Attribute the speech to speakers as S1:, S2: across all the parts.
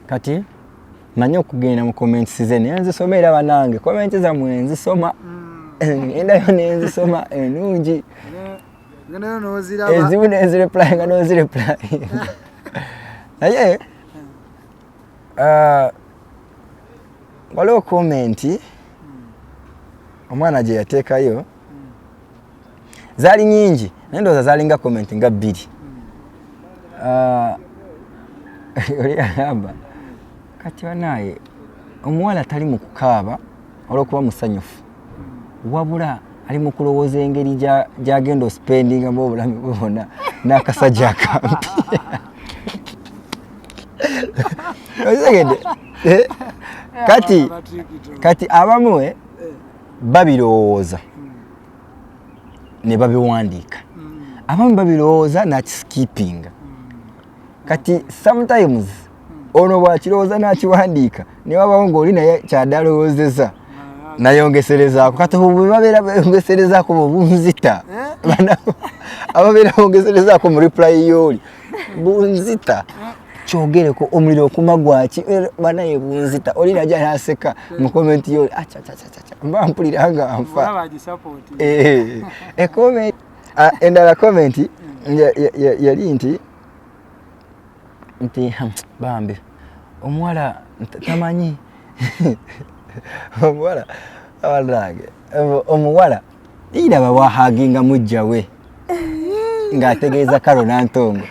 S1: Kati manyi okugenda mu comments ze nenzisoma, era banange comment zammwe nzisoma, ngendayo nenzisoma enungi.
S2: Gendayo n'oziraba.
S1: Ezimu nenzireplyinga, nozireplyinga, naye waliwo comment omwana gye yateekayo. Zaali nyingi, naye ndowooza zaalinga comment nga bbiri. Oli agamba, "Kati banaye, omuwala tali mu kukaaba olwokuba musanyufu, wabula ali mu kulowooza engeri gy'agenda ospendingamu obulamu bwe bwonna n'akasajja akampi." Okitegedde? Eh? Kati abamu babirowooza ne babiwandiika, abamu babirowooza nakiskipinga. Kati sometimes ono bwakirowooza nakiwandiika, ne wabawo ng'oli naye kyadalowoozeza nayongeserezaako. Kati obwo bwe babeera bayongeserezaako, bwe bunzita. Ababeera bongeserezaako mu reply yooli bunzita. Kyogereko omuliro okuma gwaki? Banaye bunzita. Oli najja naseka mu comment yooli, acacacaca, mba mpulira nga nfa.
S2: Olaba agisapoti.
S1: E comment endala, comment yali nti bambi omuwala tamanyi omuwala abanange, omuwala iraba wahaginga mujja we ng'ategeeza Karo Nantongo.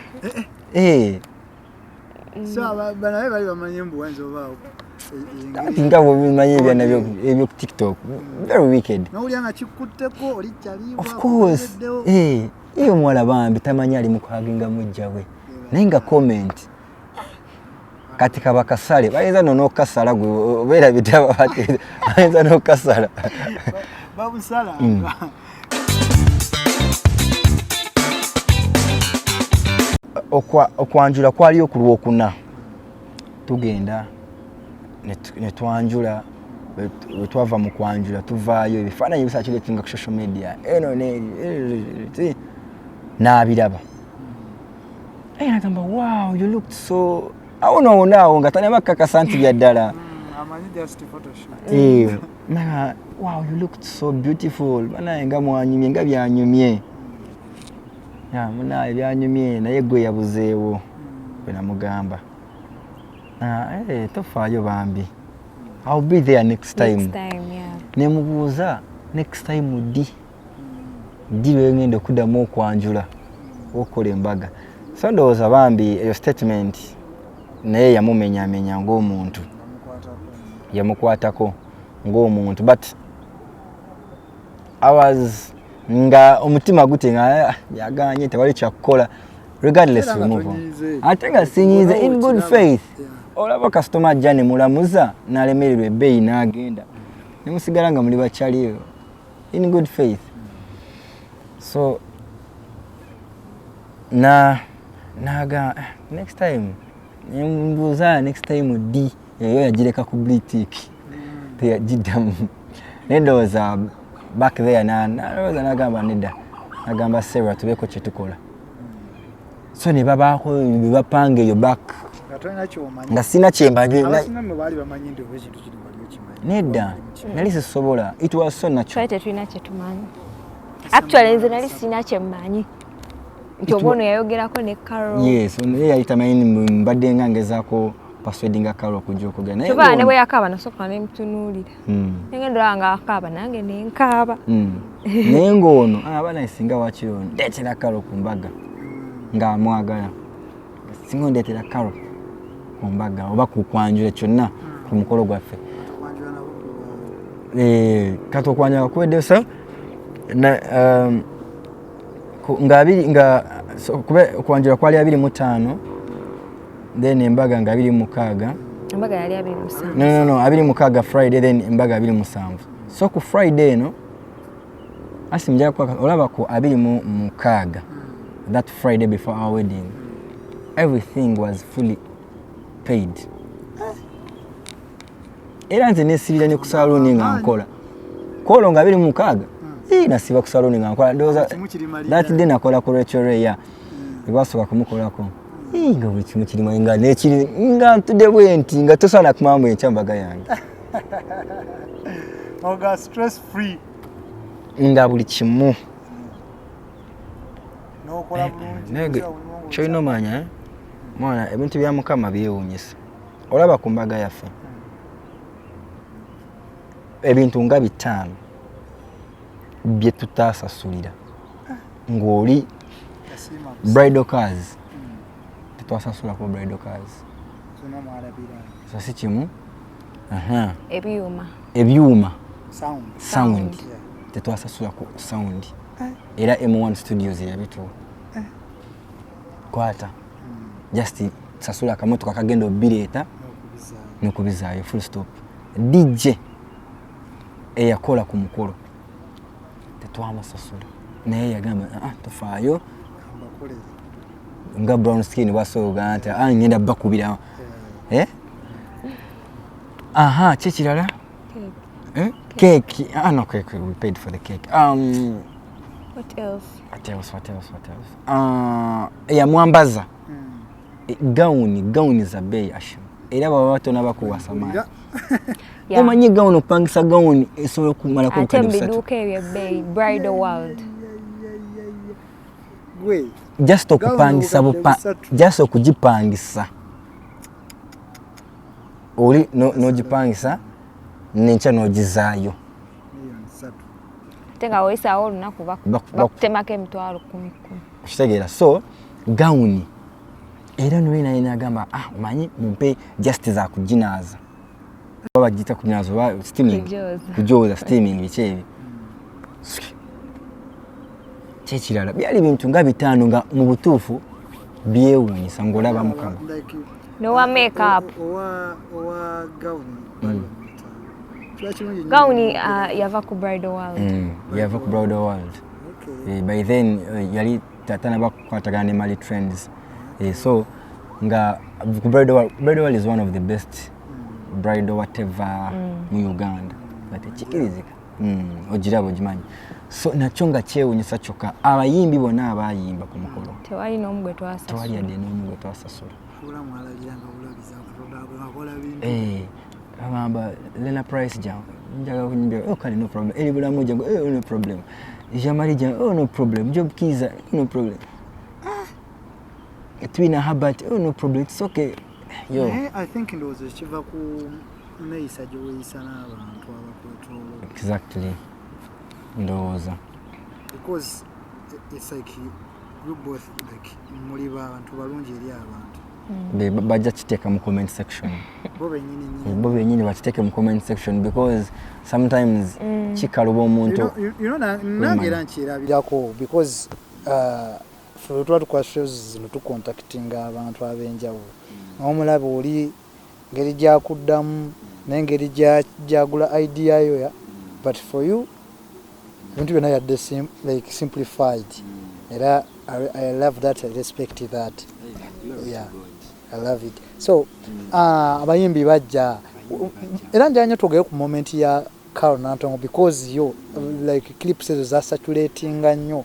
S2: So banabe bali bamanye mbu wayinza obaawo
S1: Kati nga bwebimanyi ebyana ebyo ku TikTok, very wicked.
S2: Nowulya nga kikutteko oli kyaliibwa.
S1: Of course. Ye omuwala bambi tamanyi ali mu kuhaginga mujja we, naye nga comment kati kaba kasale, bayinza no n'okukasala. Gwe obeera bitaba, bayinza n'okukasala.
S2: Babusala.
S1: Okwanjula kwaliyo ku Lwokuna. Tugenda ne twanjula. Bwe twava mu kwanjula, tuvaayo, ebifaananyi bisaculatinga ku social media eno neri, n'abiraba. Naye nagamba, "Wow, you looked so..." Awo noonaawo nga tanaba kakasa nti bya ddala.
S2: Amanyi just Photoshop.
S1: Naga, "Wow, you looked so beautiful. Banaye nga mwanyumye, nga byanyumye." Ya, munaye byanyumye, naye gwe yabuzeewo, bwe namugamba. "Ah, tofaayo bambi, I'll be there next time."
S3: Next time, yeah.
S1: Nemubuuza, "Next time ddi? Ddi lwengenda okuddamu okwanjula, okukola embaga?" So ndowooza bambi eyo statement naye yamumenyamenya ng'omuntu.
S2: Amukwatako.
S1: Yamukwatako ng'omuntu, but I was nga omutima gute nga, "Ah, yaganye, tewali kyakukola." Regardless,
S2: Era nga
S1: we move on.
S2: tonyiize.
S1: Ate nga sinyiize, in good
S2: Okiraba.
S1: faith. Olaba kasitoma ajja ne mulamuza, n'alemererwa ebbeeyi n'agenda, ne musigala nga muli bakyaliyo in good faith. So na naga, "Eh, next time." Nembuuza, "Next time ddi?" Eyo yagireka ku blitik, teyagiddamu. Naye ndowooza back there nalowooza, nagamba nedda, nagamba Sarah tubeeko kyetukola. So ne babaako bebapanga eyo back.
S2: Nga tolina kyomanyi.
S1: Nga sina kyembanyi.
S2: Abasinga mwe baali bamanyi nti oba ekintu kino wali okimanyi.
S1: Nedda, nali sisobola, it was so natural.
S3: Twali tetulina kyetumanyi. Actually, nze nali sina kyemmanyi nti oba ono yayogerako ne Carol.
S1: Yes, ono ye yali tamanyi mbadde nga ngezaako persuadinga Carol okujja okugenda. Naye
S3: Kyova ne
S1: ng'ono
S3: bwe yakaaba, nasooka nemutunuulira. Nengenda olaba nga akaaba, nange nenkaaba.
S1: Naye ng'ono abaana singa wakiri ono ndeetera Carol ku mbaga, ng'amwagala, singa ondeetera Carol ku mbaga oba ku kwanjula kyonna ku mukolo gwaffe.
S2: Kwanjula nabo.
S1: Kati okwanjula kuwedde, so nga abiri nga so, okwanjula kwali 25, then embaga nga 26.
S3: Embaga yali 27.
S1: No, 26 Friday, then embaga 27. So ku Friday eno asi njaga olaba ku 26, that Friday before our wedding, everything was fully paid. Era nze nesibira ne ku saluuni nga nkola kolo nga 26. Nasiba ku saluuni nga nkola. Ndowooza
S2: Kimu kiri malira.
S1: that day nakola ku Rachel Ray, ya ebwasooka kumukolako. Ii, nga buli kimu kirimu nga nekiri nga ntudde bwe nti nga tosaana kumambu enkya mbaga yange.
S2: Oga stress free.
S1: Nga buli kimu.
S2: N'okola bulungi.
S1: Naye
S2: n'ozira buli mungu.
S1: Kyolina omanya, eh? Mwana, ebintu bya Mukama byewuunyisa. Olaba ku mbaga yaffe ebintu nga 5 bye tutaasasulira ng'oli
S2: Yasiima.
S1: Bridal cars, tetwasasulako bridal cars.
S2: Zonna mwalabira.
S1: So si kimu. Aha.
S3: Ebyuma.
S1: Ebyuma.
S2: Sound.
S1: Sound.
S2: Yeah.
S1: Tetwasasulako sound, era M1 Studios yabituwa kwata, just sasula akamotoka kagenda obireeta
S2: N'okubizaayo.
S1: Nokubizaayo, full stop. DJ eyakola ku mukolo tetwamusasula, naye yagamba, "Ah, tofaayo."
S2: Mbakolere.
S1: Nga Brown Skin bwasobola nti, "Ah, ngenda bakubira." Eh? Aha, kikirala. Eh? Cake. Ah, no, cake, we paid for the cake.
S3: What else?
S1: What else, what else, what else? Yamwambaza gawuni, gawuni za bbeeyi ashim, era baba batona bakuwasa maani.
S3: Yeah.
S1: Omanyi gawuni, okupangisa gawuni esobola okumalako
S3: Ate
S1: obukadde
S3: mu
S1: 3.
S3: biduuka ebyo ebbeeyi, Bridal World.
S2: Gwe.
S1: Just okupangisa
S2: Gawuni obukadde 3.
S1: Just okugipangisa oli n'ogipangisa nenkya n'ogizaayo.
S2: 3 million.
S3: Ate nga weesaawo olunaku bakutemako 10,000 10,000.
S1: Okitegeera? So gawuni era noli naye nagamba, "Ah, omanyi mumpe just za kuginaaza," oba bagiyita kuginaaza oba steaming.
S3: Kujooza.
S1: Kujooza, steaming, biki ebyo. Kyekirala byali bintu nga 5 nga mu butuufu byewuunyisa ng'olaba Mukama.
S2: Like,
S3: N'owa makeup.
S2: Owa gawuni bali bamuyita. Kiba kirungi nnyo.
S3: Gawuni yava ku Bridal World.
S1: Yava ku Bridal World.
S2: Okay.
S1: By then yali tanaba kukwatagana ne Mali Trends. So nga ku Bridal World, Bridal World is one of the best bridal whatever mu Uganda, but ekikirizika. Ogiraba ogimanyi, so nakyo nga kyewunyisa. Kyokka abayimbi bonna abayimba ku mukolo
S3: Tewali n'omu gwe
S1: tewali
S3: twasasula.
S1: yadde n'omu gwe twasasula.
S2: Obulamu alabiranga bulabiza Katonda akola bintu.
S1: Eh, agamba Lena Price, jangu njagala kunyimbira. "Oh, kale, no problem." Eri Bulamu, jangu. "Oh, no problem." Jamari, jangu. "Oh, no problem." Job Kiza, "Oh, no problem." Ah. Twina Habert, "Oh, no problem, it's okay." Yo.
S2: Naye I think ndowooza kiva ku neeyisa gye weeyisa n'abantu abakwetoolodde.
S1: Exactly, ndowooza.
S2: Because it's like you both, like, muli bantu balungi eri abantu.
S1: Bajja kiteeka mu comment section.
S2: Bo bennyini nnyini.
S1: Bo bennyini bakiteeke mu comment section, because sometimes kikaluba omuntu.
S2: You know, nange era nkyerabirako because ffe bwe tuba tukola shows zino tucontactinga abantu ab'enjawulo, n'omulaba oli ngeri gyakuddamu n'engeri gyagula idea yo ya, but for you ebintu byonna yadde like simplified. Era I love that, I respect that. Yeah, I love it. So abayimbi bajja, era njagala nnyo twogere ku moment ya Carol Nantongo, because yo like clips ezo zasaturatinga nnyo.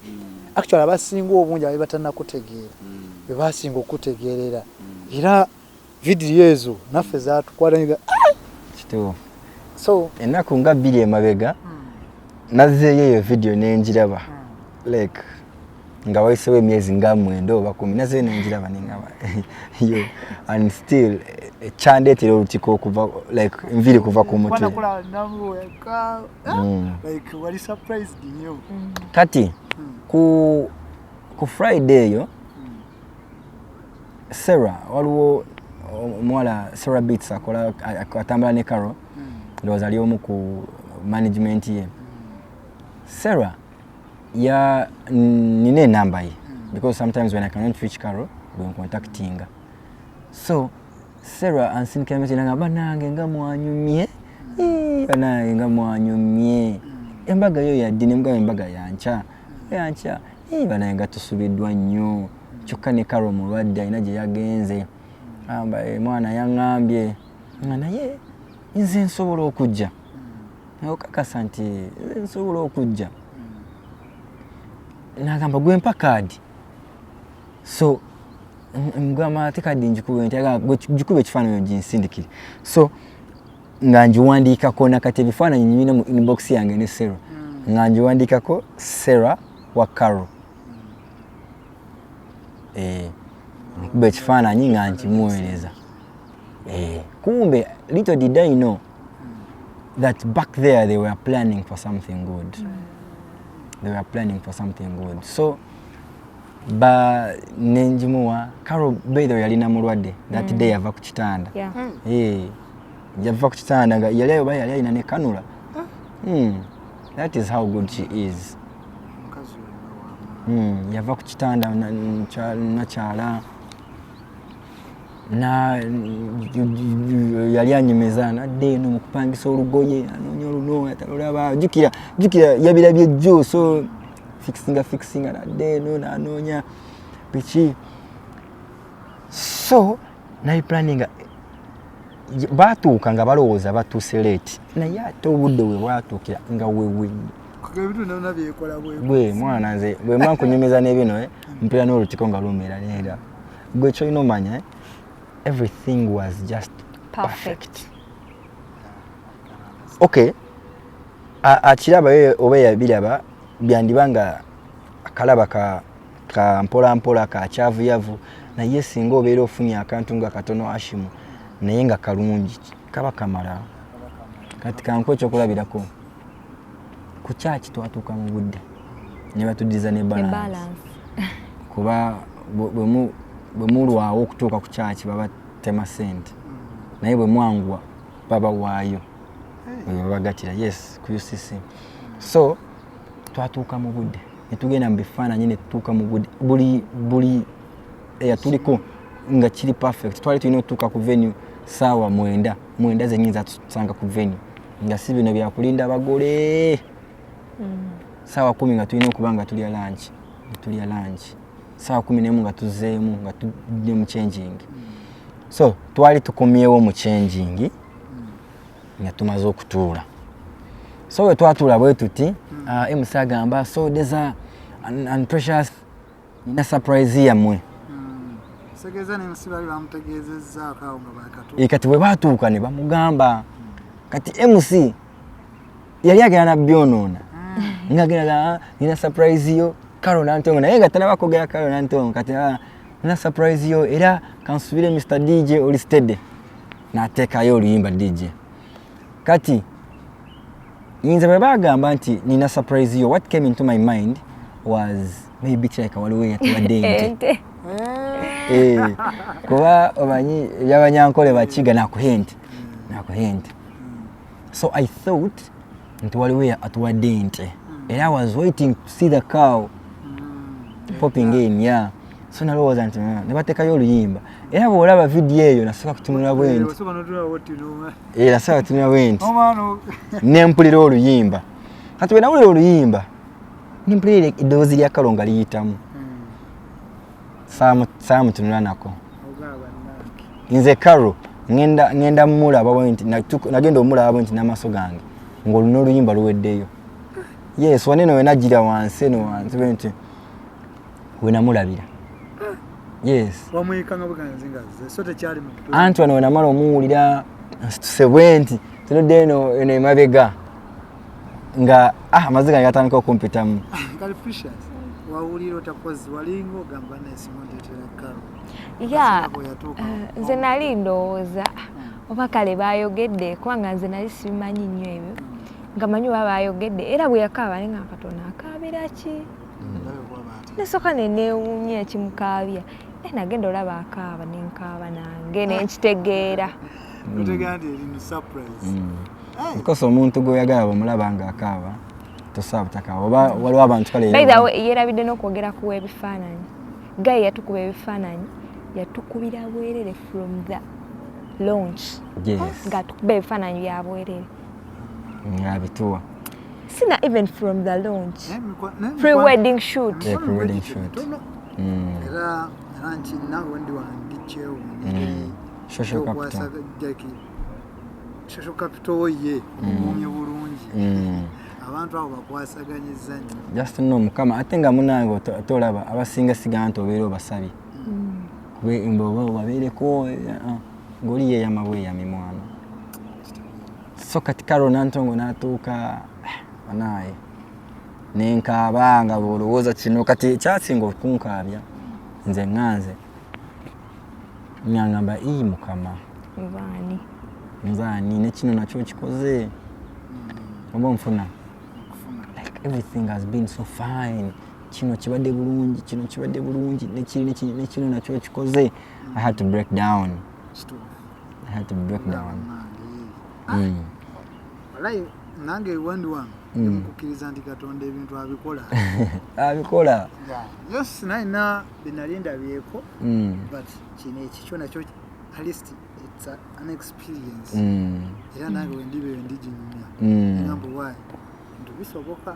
S2: Actually abasinga obungi abaali batannakutegeera be basinga okutegeerera, era vidiyo ezo naffe zatukwata.
S1: Kituufu.
S2: So
S1: Ennaku nga 2 emabega nazzeeyo eyo vidiyo nenjiraba, like nga wayisewo emyezi nga 9 oba 10, nazzeeyo nenjiraba nengamba yo, and still kyandeetera olutiko okuva, like enviiri kuva ku mutwe.
S2: Like wali surprised nnyo.
S1: Kati ku Friday eyo, Sarah, waliwo omuwala Sarah Beats akola, atambula ne Caro, ndowooza ali omu ku management ye. Sarah ya nina enamba ye, because sometimes when I cannot reach Caro bwe ncontactinga. So Sarah ansindikira message nagamba, "Banange nga mwanyumye. Ii, banange nga mwanyumye, embaga yo yaddi?" Nemugamba, "Embaga yankya, yankya." "Ii, banange nga tusubiddwa nnyo, kyokka ne Caro mulwadde, alina gye yagenze." Amba, "Eh, mwana yaŋŋambye nga naye nze nsobola okujja." Okakasa nti nze nsobola okujja? Nagamba, "Gwe mpa kaadi." So Mugamba ate kadi njikube nti gikube ekifaananyi ginsindikire. So nga ngiwandiikako, nakati ebifaananyi nyina mu inbox yange ne Sarah, nga ngiwandiikako Sarah wa Caro. Nkuba ekifaananyi nga nkimuweereza. Kumbe little did I know that back there they were planning for something good. They were planning for something good. So ba nenjimuwa Carol. By the way, yalina mulwadde that day, yava ku kitanda. Yava ku kitanda nga yali oba yali alina ne cannula. That is how good she is.
S2: Omukazi oyo nga wa
S1: Yava ku kitanda nakyala na yali anyumeza nadda eno mu kupangisa olugoye, anoonya oluno atalulaba. Jjukira, jjukira yabirabye jjo, so fixinga fixinga, nadda eno nanoonya biki. So nabiplaninga, batuuka nga balowooza batuuse late, naye ate obudde we bwatuukira nga wewe
S2: Kuga ebintu byonna byekola bwe.
S1: Gwe mwana, nze bwe mba nkunyumiza n'ebino, mpera n'olutiko nga lumera neera. Gwe kyolina omanya, everything was just
S3: perfect.
S1: Perfect. Okay, akiraba ye oba yabiraba, byandiba nga akalaba ka mpola mpola ka kyavuyavu, naye singa obeera ofunye akantu nga katono ashimu naye nga kalungi, kaba kamala. Kati kankuwa ekyokulabirako, ku kyaki twatuuka mu budde ne batuddiza ne
S3: ne
S1: balance.
S3: Balance.
S1: Kuba bwe mulwawo okutuuka ku kyaki babatema sente, naye bwe mwanguwa babawaayo, bwe babagatira. Yes, ku UCC. So twatuuka mu budde ne tugenda mu bifaananyi ne tutuuka mu budde, buli eyatuliko nga kiri perfect. Twali tulina okutuuka ku venue saawa 9, 9 zenyini zatusanga ku venue, nga si bino byakulinda abagole. Saawa 10 nga tulina okuba nga tulya lunch, nga tulya lunch saawa 11 nga tuzeemu nga tudde mu changing. So twali tukomyewo mu changing nga tumaze okutuula. So bwe twatuula bwe tuti, MC agamba, "So Deza and Precious, nina surprise yammwe."
S2: Segeeza ne MC bali bamutegeezezzaako awo nga bakatuuka.
S1: Kati bwe batuuka ne bamugamba, kati MC yali agenda nabyonoona nga agenda, "Ah, nina surprise yo Caro Nantongo," naye nga tanaba kwogera Caro Nantongo. Kati, "Ah, nina surprise yo, era kansubire Mr DJ oli steady," n'ateekayo oluyimba DJ. Kati nze bwe bagamba nti nina surprise yo, what came into my mind was maybe kirabika waliwo eyatuwadde ente.
S3: Ente.
S1: Kuba omanyi ebyabanyankole bakiga nakuha ente, nakuha ente. So I thought nti waliwo atuwadde ente, era I was waiting to see the cow popping in. Yeah, so nalowooza nti ne bateekayo oluyimba, era bw'olaba vidiyo eyo nasooka kutunula bwe nti.
S2: Osooka n'otunula bw'oti n'oma-
S1: Nasooka kutunula bwe nti
S2: omwana
S1: nempulira oluyimba. Kati bwe nawulira oluyimba nempulira eddoboozi lya Kalo nga liyitamu. Saamutunula nako.
S2: Ogaba bannange.
S1: Nze Karo ngenda mulaba bwe nti, nagenda omulaba bwe nti n'amaaso gange ng'oluna oluyimba luweddeyo. Yes, waneno we nagira wansi eno wansi bwe nti we namulabira. Yes.
S2: Wamuyikanga buganzi nga azze, so tekyali mu plan.
S1: Anti wano we namala omuwulira nsituse bwe nti tunudde eno eno emabega nga amaziga gange gatandika okumpitamu.
S2: Kali Precious, wawulira otakozi walinga ogamba nesinga ondeetera Karo.
S3: Ya.
S2: Bwe yatuuka.
S3: Nze nali ndowooza oba kale bayogedde, kubanga nze nali sibimanyi nnyo ebyo, nga manyi oba bayogedde. Era bwe yakaaba ne nga Katonda akaabira ki?
S2: Ndabe bw'aba ati.
S3: Nesooka neneewuunya ekimukaabya, naye nagenda olaba akaaba nenkaaba nange nenkitegeera.
S2: Otegeera nti eri surprise. Hey.
S1: Because omuntu gw'oyagala bwomulaba nga akaaba tosobola butakaaba, oba waliwo abantu kale.
S3: By the way, yeerabidde n'okwogera kuwa ebifaananyi. Guy yatukuba ebifaananyi, yatukubira bwerere from the launch. Ng'atukuba ebifaananyi bya bwerere.
S1: Ng'abituwa.
S3: Sina even from the launch,
S2: Naye naye
S3: pre wedding shoot.
S1: Yeah, pre-wedding
S2: gye
S1: shoot.
S2: mitono. Era nki naawe ndi wange kyewuunya.
S1: Social capital.
S2: Jackie, social capital ye omuumye bulungi. Abantu abo bakwasaganyiza nnyo.
S1: Just no mukama, ate nga munange tolaba abasinga siga nti obeera obasabye. Oba wabeereko ng'oli yeeyama bweyami mwana. So kati Carol Nantongo n'atuuka banaye nenkaaba nga bw'olowooza kino. Kati ekyasinga okunkaabya, nze ŋŋanze ngamba, "Ii Mukama,
S3: nzaani?"
S1: Nzaani ne kino nakyo kikoze oba nfuna, like everything has been so fine, kino kibadde bulungi, kino kibadde bulungi, nekiri nekiri, nekino nakyo kikoze. I had to break down. I had to break down.
S2: Walayi nange wendi wano mukukkiriza nti Katonda ebintu abikola.
S1: Abikola.
S2: Yes, nalina byenali ndabyeko, but kino ekikyo nakyo at least it's an experience. Era nange wendibeyo ndiginyumya, ngamba why nti bisoboka.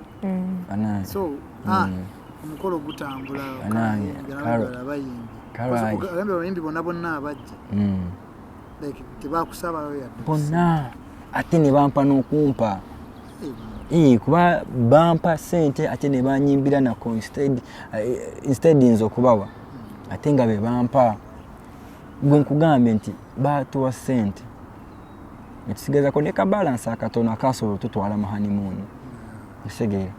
S1: Banaye.
S2: So omukolo gutambula.
S1: Banaye,
S2: abayimbi
S1: Carol.
S2: Agambye abayimbi bonna bonna abajja, like tebakusabayo yadde.
S1: Bonna, ate ne bampa n'okumpa. Kuba bampa sente ate ne banyimbira nako instead nze okubawa, ate nga be bampa. Gwe nkugambye nti batuwa sente netusigazako ne kabalance akatono akasobola otutwala mu honeymoon, okitegeera?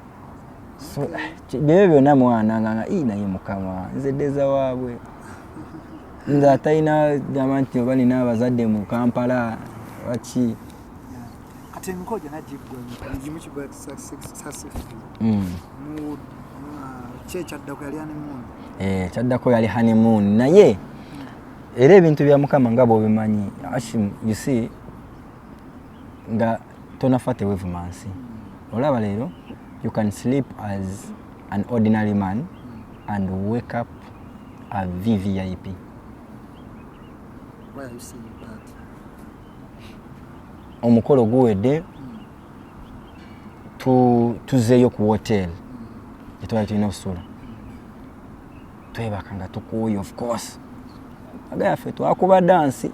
S1: So byebyo byonna mwana nga nga naye Mukama, nze ddeza waabwe, nze atalina gamba nti oba nina abazadde mu Kampala waki.
S2: Kati emikolo gyonna giggwa, gimu kigwa successful. Mu ki ekyaddako yali honeymoon?
S1: Eh, kyaddako yali honeymoon, naye era ebintu bya Mukama nga bw'obimanyi, Hashim, you see, nga tonafa tewevuma nsi. Olaba leero you can sleep as an ordinary man and wake up a VVIP.
S2: Why are you saying that?
S1: Omukolo guwedde, tuzeeyo ku hotel gyetwali tulina okusula, twebaka nga tukooye. Of course aga yaffe twakuba dansi.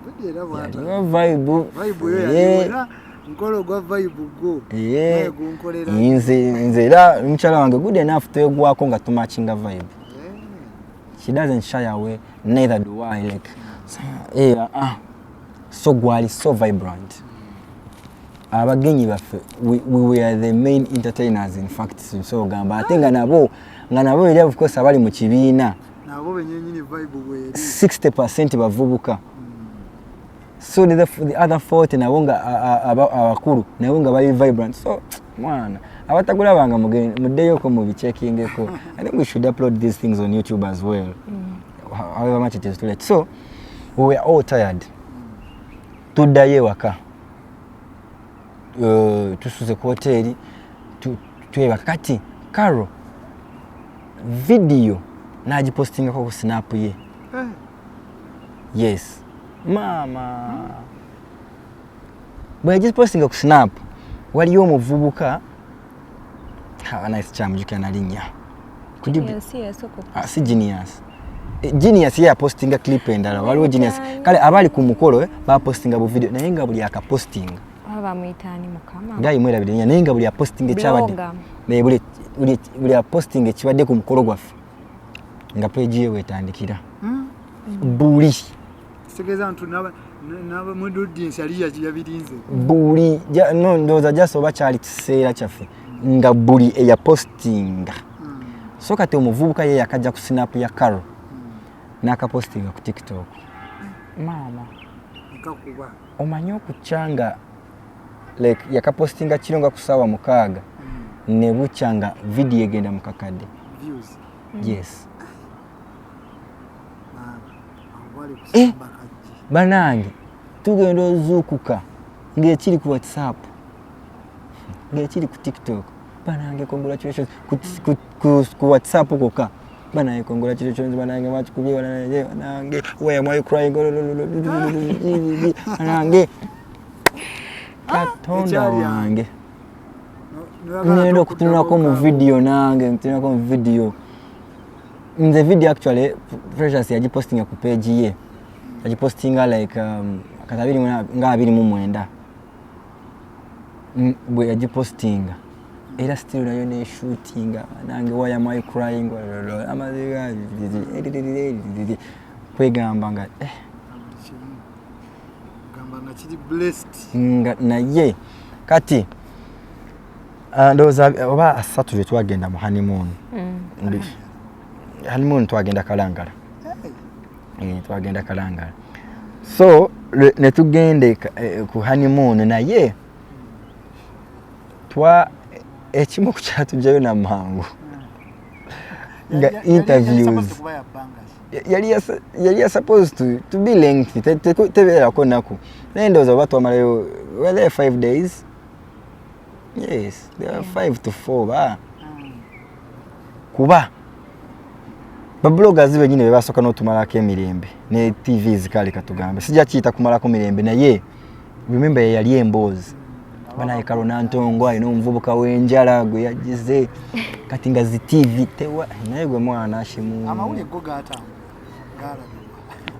S2: Budde era bwata.
S1: Yaliwo vibe.
S2: Vibe yo yaliwo, era mukolo gwa vibe gwo. Naye gunkolera.
S1: Nze era mukyala wange good enough twegwako nga tumatchinga vibe. She doesn't shy away, neither do I. Like so, yeah, so gwali so vibrant. Abagenyi baffe, we were the main entertainers in fact. So gamba ate nga nabo era of course abali mu kibiina
S2: nabo benyenyini vibe bweri.
S1: 60% bavubuka, so the other 40 nabo nga abakulu nabo nga bali vibrant. So mwana abatagulabanga muddeyoko mubicheckingeko. I think we should upload these things on YouTube as well, however much it is too late. So we were all tired, tuddayo ewaka, tusuze ku hoteri, twebaka. Kati Caro video nagipostingako ku Snap ye. Yes maama, bwe yagipostinga ku Snap, waliyo omuvubuka nice, kyamujukira nalinnya. Could you be-
S3: Genius yasooka.
S1: Ah, si Genius. Genius ye yapostinga clip endala. Waliwo Genius, kale abali ku mukolo bapostinga bu video, naye nga buli akapostinga
S3: Oba bamuyita ani, Mukama?
S1: Ngayi mwerabire nnyo, naye nga buli apostinga ekyabadde
S3: Blogger.
S1: naye buli apostinga ekibadde ku mukolo gwaffe nga page ye wetandikira buli
S2: Kitegeeza nti mu audience yali yabirinze.
S1: Buli no, ndowooza just oba kyali kiseera kyaffe nga buli eyapostinga. So kati omuvubuka ye yakajja ku Snap ya Caro n'akapostinga ku TikTok, maama.
S2: Nekakuba.
S1: Omanyi okukyanga like yakapostinga kiro nga ku ssaawa 6, ne bukya nga vidiyo egenda mu kakadde.
S2: Views.
S1: Yes.
S2: Maama, awo wali
S1: Eh.
S2: kusamba kajji.
S1: Banange, tugenda ozuukuka ng'ekiri ku WhatsApp, ng'ekiri ku TikTok. Banange, congratulations ku WhatsApp kokka. Banange, congratulations. Banange, mwakikubye. Banange, banange, why am I crying? Banange, Katonda
S2: Ekyali awo.
S1: wange.
S2: Noyagala
S1: Ngenda okutunulako mu video, nange ntunulako mu video. Nze video actually Precious yagipostinga ku page ye, yagipostinga like kati abiri nga 29. Bwe yagipostinga. Era still nayo neshootinga nange, why am I crying? Amaziga kwegamba nga
S2: Buli kimu gamba nga kiri blessed.
S1: Nga naye kati ndowooza oba 30 lwe twagenda mu honeymoon. Honeymoon twagenda Kalangala.
S2: Hey.
S1: Twagenda Kalangala, so ne tugenda ku honeymoon, naye twa ekimu ku kyatugyayo namangu nga
S2: Yali
S1: interviews
S2: supposed kuba ya bbanga ki?
S1: Yali ya supposed to be lengthy, tebeerako naku, naye ndowooza oba twamalayo, were there 5 days? Yes, there were 5 to 4 ba kuba babloggers benyini bebasooka n'otumalako emirembe ne TVs. Kale katugambe sijja kiyita kumalako mirembe, naye remember yeyali emboozi banaye Carol Nantongo alina omuvubuka w'enjala gwe yagize kati nga zi TV tewa, naye gwe mwana ashimu.
S2: Amawulire go gatambula, galabibwa.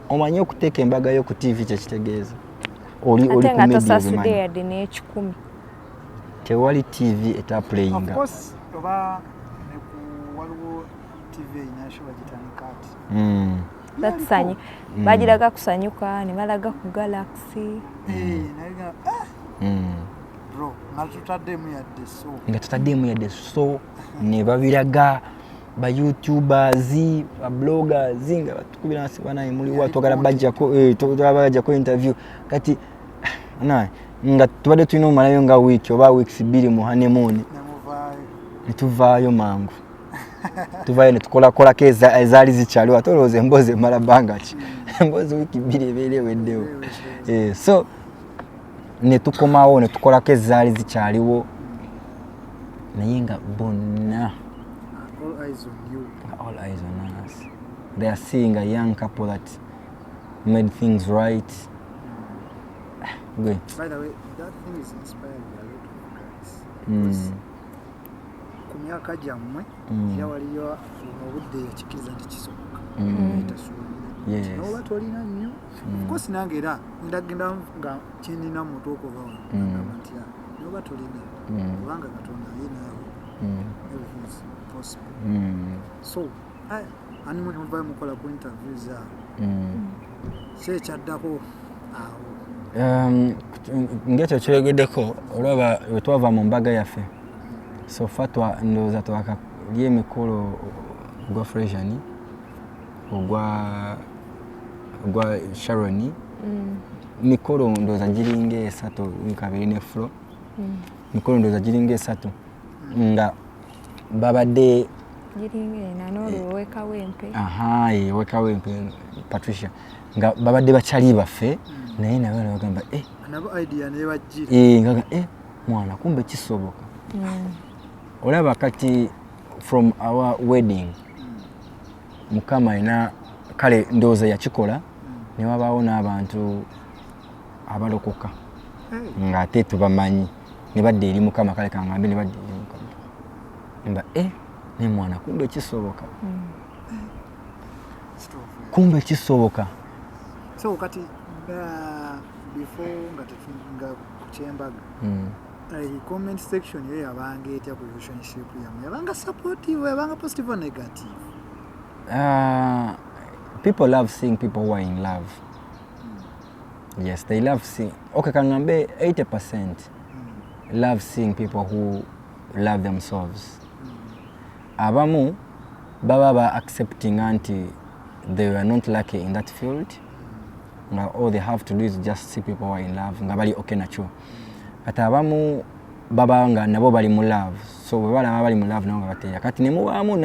S1: Omanyi okuteeka embaga yo ku TV kyekitegeeza oli
S3: ate
S1: ku
S3: nga
S1: media
S3: tosasudde
S1: obimanyi.
S3: yadde n'ekikumi.
S1: Tewali TV
S2: Of
S1: etaplayinga.
S2: course, oba ne ku waliwo TV erina show bagitandika ati.
S3: Batusanyu bagiraga kusanyuka ne balaga ku Galaxy.
S2: Eh, naye nga, ah, bro, nga tutaddemu yadde so.
S1: Nga tutaddemu yadde so, ne babiraga ba youtubers, ba bloggers nga batukubira nsi banaye muliwa, twagala bajjako twagala bajjako interview. Kati naye nga tubadde tulina omalayo nga wiiki oba weeks 2 mu honeymoon.
S2: Nemuvaayo.
S1: Netuvaayo mangu, tuvaayo netukolakolako ezaali zikyaliwo. Ate olowooza emboozi emala bbanga ki? Emboozi wiiki 2 ebeera eweddewo. So netukomawo netukolako ezaali zikyaliwo, naye nga bonna
S2: All eyes on you.
S1: All eyes on us. They are seeing a young couple that made things right. Gwe.
S2: By the way, that thing is inspiring a lot of guys because ku myaka gyammwe era waliyo obudde yakikkiriza nti kisoboka. Tasuubira noba tolina nnyo. Of course nange era ndagenda nga kyendina mu mutwe okuva wano nagamba nti ah, noba tolina, kubanga Katonda ali naawe, everything is possible. So honeymoon muvayo mukola ku interviews awo, ki ekyaddako awo?
S1: Ngekyo kyoyogeddeko, olaba bwe twava mu mbaga yaffe, so far ndowooza twakalya emikolo ogwa Fresian, ogwa Sharon, mikolo ndowooza giringa esatu, kabiri ne Flo, mikolo ndowooza giringa esatu nga babadde
S3: Giringa ena n'olwo owekawempe.
S1: Aha, wekawempe Patricia, nga babadde bakyali baffe, naye nabo nebagamba eh,
S2: Nabo idea nebajjira.
S1: Nga eh, mwana kumbe kisoboka. Olaba kati from our wedding, Mukama alina kale ndowooza yakikola ne wabaawo n'abantu abalokoka ng'ate tubamanyi ne badda eri Mukama. Kale kaŋŋambe ne badda eri Mukama mba eh, ne mwana kumbe kisoboka, kumbe kisoboka.
S2: So kati before nga nga kukyembaga, comment section yo yabanga etya ku relationship yammwe? Yabanga supportive, yabanga positive or negative?
S1: People love seeing people who are in love. Yes, they love seeing. Okay, kaŋŋambe 80% love seeing people who love themselves. Abamu baba ba accepting nti they were not lucky in that field, nga all they have to do is just see people who are in love nga bali okay nakyo. Kati abamu baba nga nabo bali mu love, so bwe balaba bali mu love nabo nga bateera. Kati ne mubaamu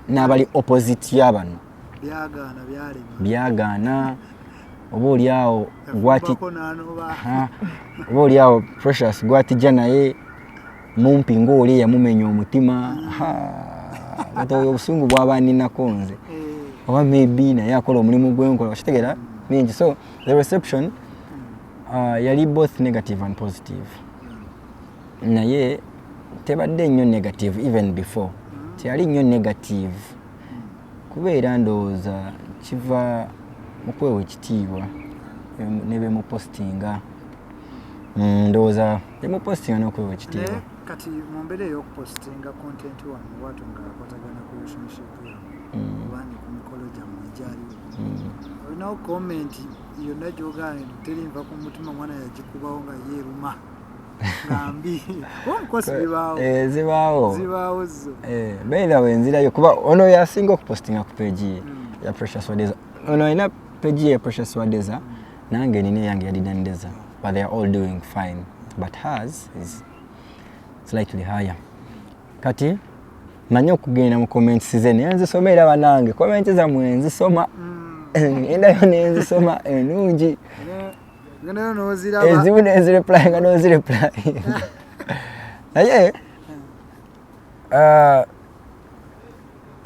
S1: n'abali opposite y'abano.
S2: Byagaana, byalema.
S1: Byagaana, oba oliawo gwati
S2: Yafumbako n'anoba.
S1: Aha, oba oliawo Precious gwatijja naye mumpi ngaoli yamumenya omutima. Kati oyo obusungu bwaba ninako nze, oba maybe naye akola omulimu gwenkola, okitegeera mingi. So the reception yali both negative and positive, naye tebadde nnyo negative. Even before teyali nnyo negative, kubeera ndowooza kiva mu kwewa ekitiibwa ne bemupostinga. Ndowooza bemupostinga n'okwewa ekitiibwa.
S2: Naye Kati mu mbeera ey'okupostinga content wammwe bwatyo ng'akwatagana ku relationship yammwe oba ne ku mikolo gyammwe egyaliwo, olinawo comment yonna gy'ogamba nti terinva ku mutima, mwana yagikubawo nga yeeruma nga mbi? Oba mukosi bibaawo?
S1: Eh, zibaawo.
S2: Zibaawo zo.
S1: Eh, beera wenzirayo kuba ono yasinga okupostinga ku page ye ya Precious Wadeza. Ono alina page ye ya Precious Wadeza, nange nina eyange ya Didan Deza, but they are all doing fine, but hers is slightly higher. Kati manyi okugenda mu comments ze nenzisoma, era banange comment zammwe nzisoma, ngendayo nenzisoma enungi.
S2: Gendayo n'oziraba.
S1: Ezimu nenzireply nga nozireply, naye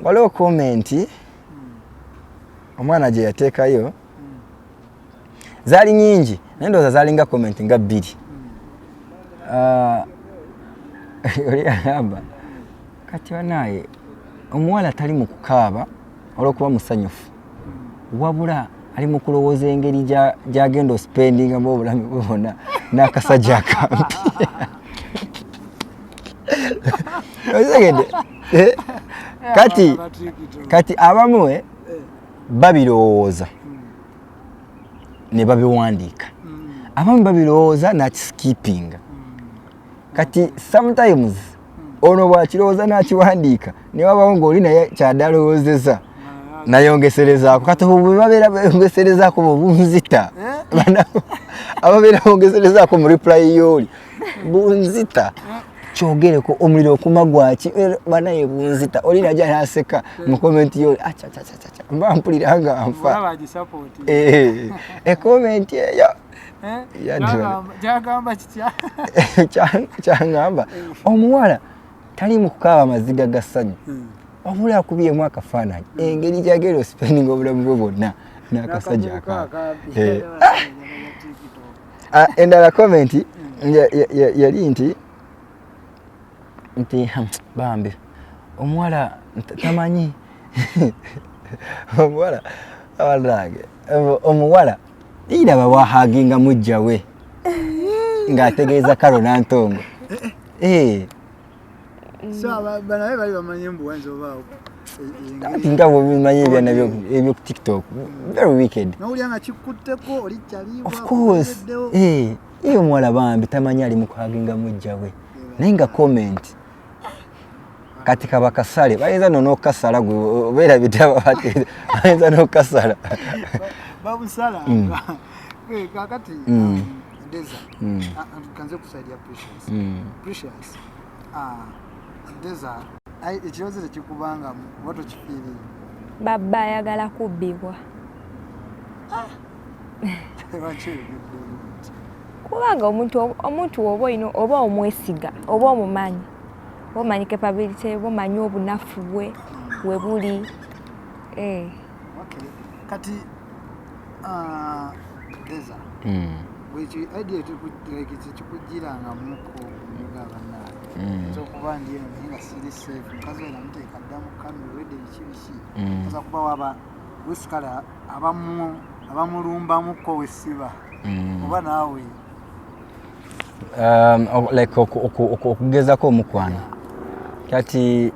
S1: waliwo comment omwana gye yateekayo, zaali nyingi naye ndowooza zaalinga comment nga bbiri. Oli agamba, kati banaye omuwala tali mu kukaaba olw'okuba musanyufu, wabula ali mu kulowooza engeri gy'agenda ospendingamu obulamu bwe bwonna n'akasajja akampi. Otegedde? Eh, kati abamu babirowooza ne babiwandiika, abamu babirowooza nakiskipinga. Kati sometimes ono bwakirowooza nakiwandiika, ne wabawo ng'oli naye kyadalowoozeza nayongeserezaako. Kati obwo bwe babeera bayongeserezaako bwe bunzita. Ababeera bongeserezaako mu reply yooli bunzita. Kyogereko omuliro okuma gwaki? Eh, banaye bunzita. Oli najja naseka mu comment yooli, acacacaca, mba mpulira nga nfa.
S2: Olaba agisapoti.
S1: Eh, ecomment eyo
S2: Gyagamba kitya?
S1: Kyaŋŋamba omuwala tali mu kukaaba maziga ga ssanyu, wabula akubyemu akafaananyi engeri gyagenda ospendinga obulamu bwe bwonna n'akasajja akampi. Eh. Ah, endala comment yali nti bambi omuwala tamanyi omuwala abanange omuwala iraba wahaginga mujja we ng'ategeeza Karo Nantongo. Eh,
S2: So banaye bali bamanye mbu wayinza obaawo
S1: Kati nga bwebimanyi ebyana ebyoku TikTok, very wicked.
S2: Nowulira nga kikutteko oli kyaliibwa.
S1: Of course. Eh, ye omuwala bambi tamanyi ali mu kuhaginga mujja we, naye nga comment kati kaba kasale, bayinza no n'okukasala. Gwe obeerabidde, bayinza n'okukasala.
S2: Babusala. Kakati Deza, kanze ku side ya Precious. Precious, Deza ekirowoozo tekikubangamu oba tokifiirire?
S3: Babba ayagala kubbibwa.
S2: Lwaki oyogedde nti?
S3: Kubanga omuntu oba olina oba omwesiga oba omumanyi, oba omanyi capability, oba omanyi obunafu bwe we buli. Eh.
S2: Okay. Kati Deza, bweki idea tekikugirangamuko nga bannange nza okuba ndi eno naye nga siri safe, mukazi we namuteeka dda mu kamera olwedde, biki biki, oza kuba waba wesikale abamulumbamuko wesiba oba naawe?
S1: Like okugezako omukwana. Kati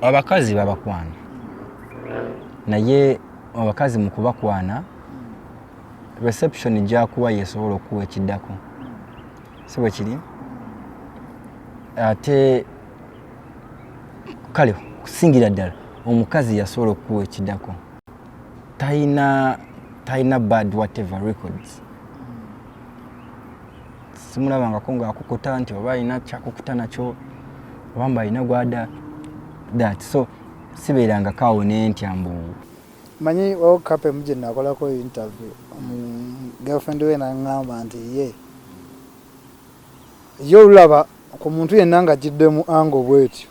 S1: abakazi babakwana, naye abakazi mu kubakwana reception gyakuwa yesobola okuwa ekiddako, si bwe kiri? Ate kale kusingira ddala omukazi yasobola okukuwa ekiddako, talina bad whatever records, simulabangako ngaakukuta nti oba alina kyakukuta nakyo oba mbu alina gwada that, so sibeerangako awo nentya mbu.
S2: Manyi waliwo couple emu gye nakolako interview, girlfriend we naŋŋamba nti ye olulaba ku muntu yenna nga agiddemu angle bwetyo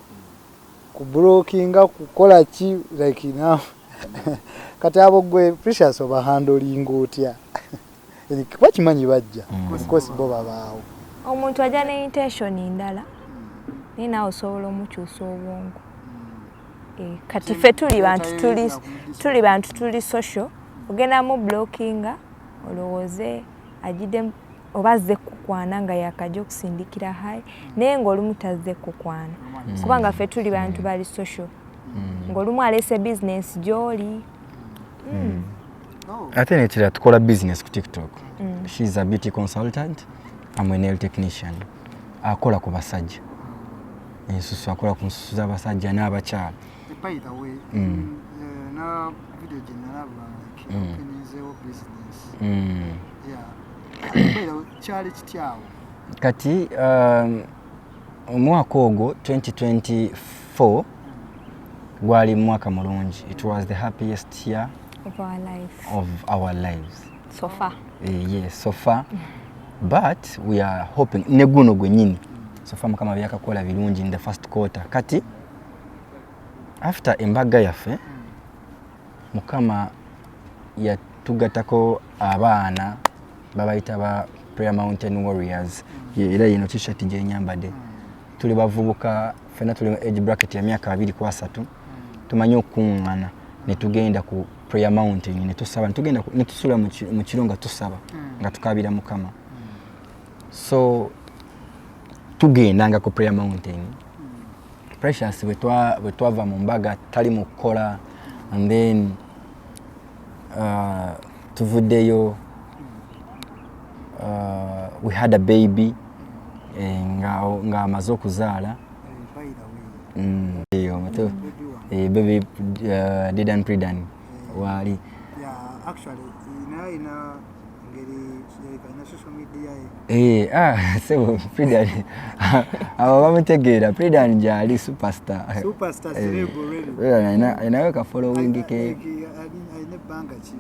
S2: kublockinga kukola ki, like now. Kati abo gwe Precious obahandlinga otya? Kuba kimanyi bajja. Of course bo babaawo.
S3: Omuntu ajja ne intention ndala, naye naawe osobola omukyusa obwongo. Eh, kati ffe tuli bantu tuli social, ogenda mu blockinga olowooze agidde. Oba azze kukwana nga yakajja okusindikira hi, naye ng'olumu tazze kukwana, kubanga ffe tuli bantu bali social, ng'olumu aleese bizinesi gy'oli.
S1: Ate nekirala, tukola business ku TikTok. She's a beauty consultant, am a nail technician. Akola ku basajja ensusu, akola ku nsusu z'abasajja n'abakyala.
S2: By the way, na video gye nalaba, like, openinzeewo business. Yeah, by the way, kyali kityawo?
S1: Kati omwaka ogwo 2024 gwali mwaka mulungi. It was the happiest year
S3: of our life
S1: of our lives.
S3: So far.
S1: Yes, so far, but we are hoping ne guno gwennyini. So far Mukama byakakola birungi in the first quarter. Kati after embaga yaffe, Mukama yatugatako abaana babayita ba Prayer Mountain Warriors. Era yino T-shirt gyenyambadde. Tuli bavubuka fena, tuli mu age bracket ya myaka 23. Tumanyi okukuŋŋaana ne tugenda ku Prayer Mountain ne tusaba, ne tugenda ne tusula mu kiro nga tusaba, nga tukabira Mukama. So tugendanga ku Prayer Mountain. Precious bwe twava mu mbaga tali mu kukola, and then tuvuddeyo, we had a baby, nga amaze okuzaala.
S2: By the way,
S1: Eyo,
S2: baby wange.
S1: Baby Didan Pridan waali.
S2: Yeah, actually naye alina engeri alina social media ye.
S1: Ah, sebo Pridan, abo bamutegeera. Pridan gyali superstar.
S2: Superstar, celeb already.
S1: Pridan alinayo ka following ke.
S2: Alina ebbanga ki,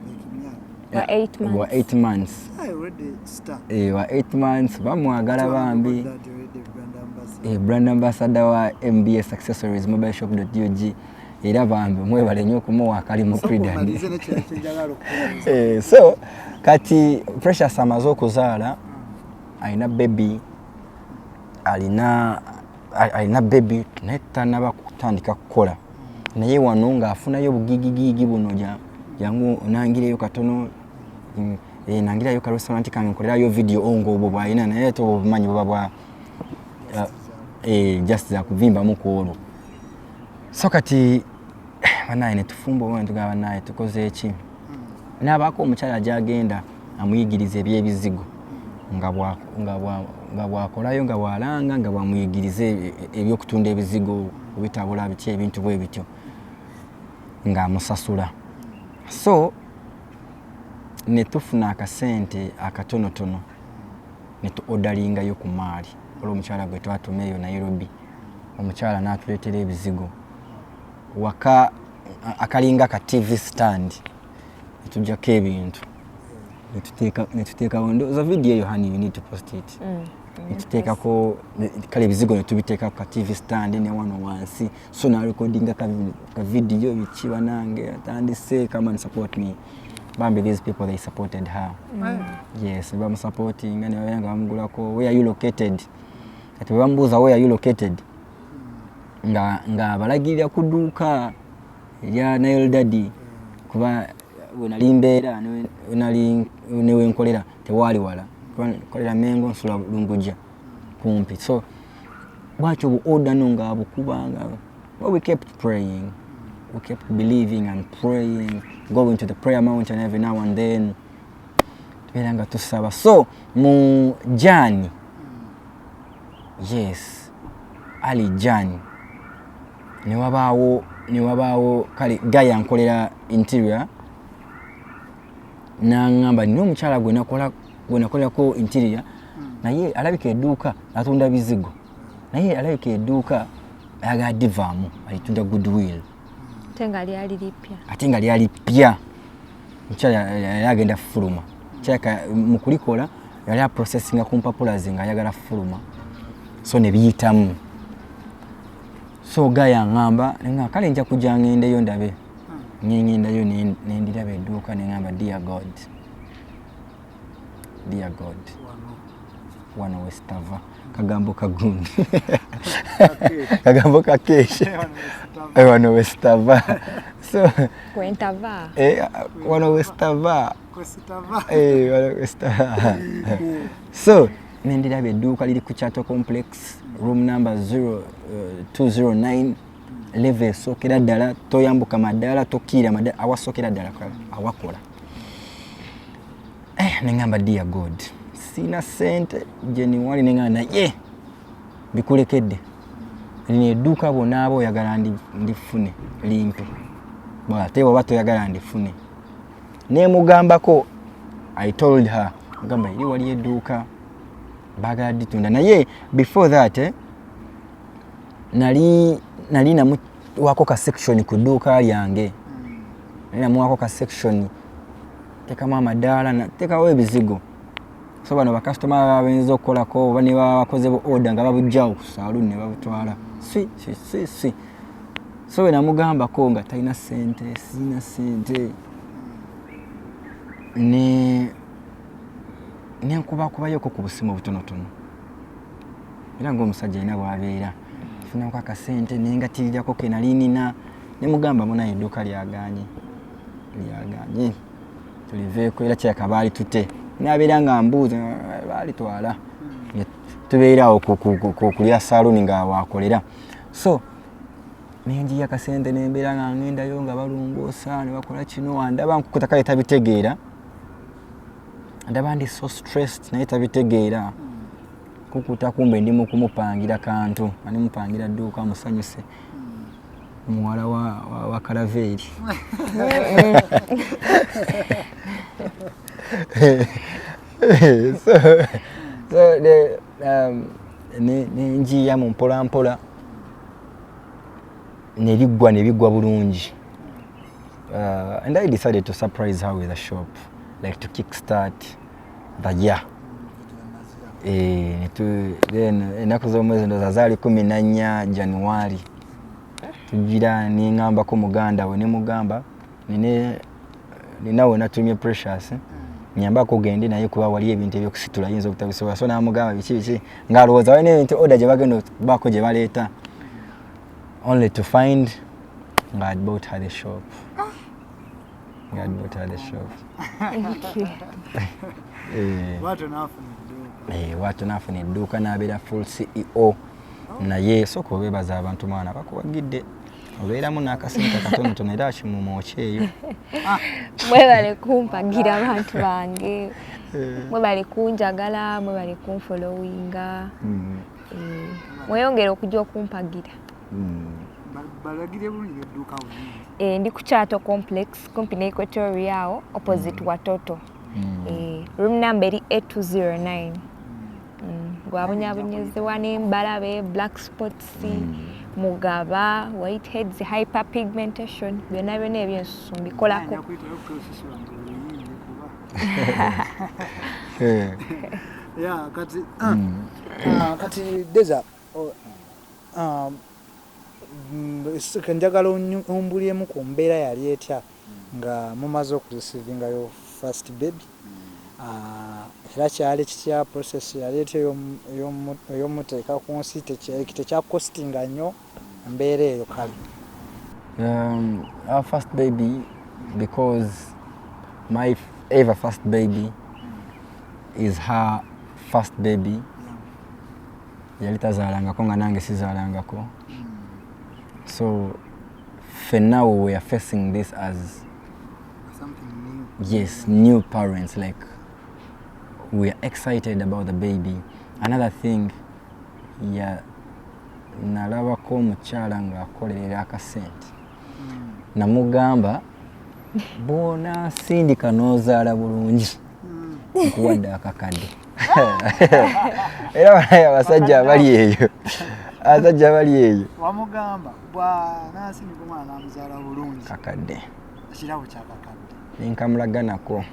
S2: like emyaka?
S3: Wa 8 months.
S1: Wa 8 months.
S2: I already star.
S1: Wa 8 months, bamwagala bambi.
S2: That already brand ambassador.
S1: Brand ambassador wa MBS Accessories Mobile Shop ug. Era bambi mwebale nnyo okumuwa akalimu Pridan.
S2: Malize nekirala kyenjagala okubuuza.
S1: So kati Precious amaze okuzaala, alina baby, alina baby, naye tanaba kutandika kukola. Naye wano ng'afunayo obugigigiigi buno, jangu onangireyo katono, nangirayo ka restaurant kange, nkolerayo video nga obwo bwalina, naye ate obwo obumanyi buba bwa just zakuvimbamu ku olwo. So kati banaye netufumba oba netugamba, banaye tukoze eki? N'abaako omukyala gyagenda amuyigiriza ebyebizigo, nga bwakolayo, nga bwalanga, nga bwamuyigiriza ebyokutunda ebizigo, obitabula, biki, ebintu bwe bityo, ng'amusasula. So ne tufuna akasente akatonotono ne tu orderingayo ku maali olwomukyala gwe twatuma eyo Nairobi. Omukyala n'atuleetera ebizigo waka, akalinga ka TV stand, netujjako ebintu netuteekawo. Ndowooza video eyo, honey, you need to post it. Netuteekako kale ebizigo, netubiteeka ku ka TV stand ne wano wansi. So narecordinga ka video, biki, banange atandise, come and support me. Bambi, these people, they supported her. Yes, bamusupportinga ne babeera nga bamugulako. "Where are you located?" Kati bwe bamubuuza, "Where are you located?" nga balagirira ku dduuka erya Nile Daddy, kuba we nali mbeera we nali newenkolera tewaali wala. Kuba nkolera Mengo, nsula Lungujja kumpi. So bwatyo bu order no ng'abukubanga. Well, we kept praying, we kept believing and praying, going to the prayer mountain every now and then, tubeera nga tusaba. So mu Jan, yes, ali Jan, newabaawo kale guy ankolera interior, naŋŋamba nina omukyala gwe nakolerako interior, naye alabika edduuka atunda bizigo, naye alabika edduuka ayagala divaamu alitunda goodwill.
S3: Ate nga lyali lipya.
S1: Ate nga lyali ppya. Omukyala yali agenda fuluma. Kyalabika mu kulikola yali aprocessinga ku mpapula ze ng'ayagala fuluma, so ne biyitamu. So guy aŋŋamba neŋŋamba kale nja kujja ŋŋendeyo ndabe. Ŋŋendayo ne ndiraba edduuka, ne ŋŋamba, "Dear God, dear God."
S2: Wano.
S1: Wano wesitava kagambo kagundi, kagambo kakeeshe, wano wesitava. So
S3: kwentava.
S1: Wano wesitava, wano wesitava. So nendiraba edduuka liri ku Chato Complex, room number 0209, level esookera ddala, toyambuka maddaala, tokiira maddaala, awasookera ddala awakola. Neŋŋamba, "Dear God, siina ssente gyeniwali." Neŋŋamba, "Naye bikulekedde, lino edduuka bwonaaba oyagala ndifune limpe, ate bwoba toyagala ndifune." Nemugambako, I told her, gamba eri wali edduuka baagala ditunda. Naye before that, nali namuwako ka section ku dduuka lyange, nali namuwako ka section, tekamu amadaala, tekawo ebizigo, so bano bakasitoma baba bayinza okukolako oba ne baba bakoze bu order nga babugjawo ku saaluuni ne babutwala si si si si. So bwe namugambako nga talina ssente, sirina ssente, ne nenkubakubayoko ku busimu obutonotono, era ngaomusajja alina bwabeera funako akasente, nengatirirako ke nali nina, nemugamba, "Munaye, edduuka lyaganye, lyaganye, tuliveeko." Era kyaka baali tute nabeera nga mbuuza baalitwala, tubeeraawo kulya saaluuni nga wakolera. So nenjiya akasente, nembeera nga ngendayo nga balongoosa ne bakola kino. Andaba nkukuta, kale tabitegeera, ndaba ndi so stressed, naye tabitegeera kukuta, kumbe ndi mu kumupangira kantu, ani mupangira dduuka musanyuse muwala wa Kalaveeri. So nenjiya mu mpola mpola nebiggwa, nebiggwa bulungi. And I decided to surprise her with a shop, like to kickstart the year. Then ennaku z'omwezi ndowooza zaali 14 January, tugira neŋŋambako muganda we, nemugamba nina we natumye Precious, nyambako gende naye kuba wali ebintu ebyokusitula ayinza obutabisobola. So namugamba biki biki, ng'alowooza walina ebintu order gye bagenda okubaako gye baleeta, only to find nga I'd bought her the shop, nga I'd bought her the shop.
S3: Thank you.
S2: Bwatyo n'afuna edduuka.
S1: Bwatyo n'afuna edduuka n'abeera full CEO. Naye sooka obeebaza abantu, mwana bakuwagidde, obeeramu n'akasente katonotono era kimumwokya eyo.
S3: Mwebale kumpagira abantu bange, mwebale kunjagala, mwebale kunfollowinga. Mweyongere okujja okumpagira.
S2: Balagire bulungi edduuka bulungi.
S3: Ndi ku Chato Complex, kumpi ne Equatoria awo opposite Watoto. Room number eri A209. Gwabonyaabonyezebwa n'embalabe, black spots, mugaba, whiteheads, hyperpigmentation, byonna byonna ebyensusu mbikolako.
S2: Nja kuyitayo process wange oluyimbi kuba ya kati kati Deza, njagala ombulyemu ku mbeera yali etya nga mumaze okureceivingayo first baby. Era kyali kitya, process yali etya ey'omuteeka ku nsi? Tekyakostinga nnyo embeera eyo kale?
S1: Our first baby, because my ever first baby is her first baby, yali tazaalangako nga nange sizaalangako, so ffenna we were facing this as
S2: something new.
S1: Yes, new parents. Like, we are excited about the baby. Another thing, ya nalabako omukyala ng'akolerera akasente, namugamba, "Bw'onaasindika n'ozaala bulungi, nkuwadde akakadde." Era banaye abasajja abali eyo, abasajja abali eyo.
S2: Wamugamba bw'anaasindika omwana n'amuzaala bulungi,
S1: kakadde.
S2: Ekirabo kyakakadde.
S1: Nenkamulaga nako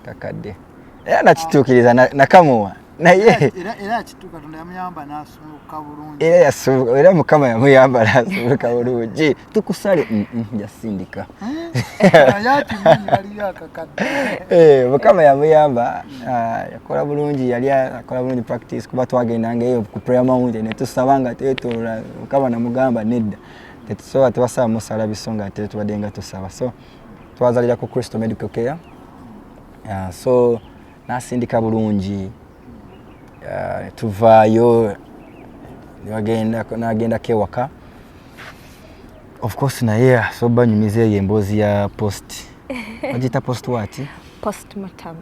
S1: kakadde, era nakituukiriza, nakamuwa. Naye
S2: era kitu Katonda yamuyamba n'asumuluka bulungi.
S1: Era yasumuluka, era Mukama yamuyamba n'asumuluka bulungi. Tukusale yasindika. Mukama yamuyamba, yakola bulungi, yali akola bulungi practice kuba twagendanga eyo ku prayer mountain ne tusaba nga twetoolola. Mukama namugamba nedda, tetusobola, tebasaba musala biso nga ate tubadde nga tusaba. So twazalira ku Crystal Medical Care. So nasindika bulungi, tuvaayo nagendako ewaka. Of course naye so banyumiza eyo emboozi ya post, bagiyita post what?
S3: Postmortem.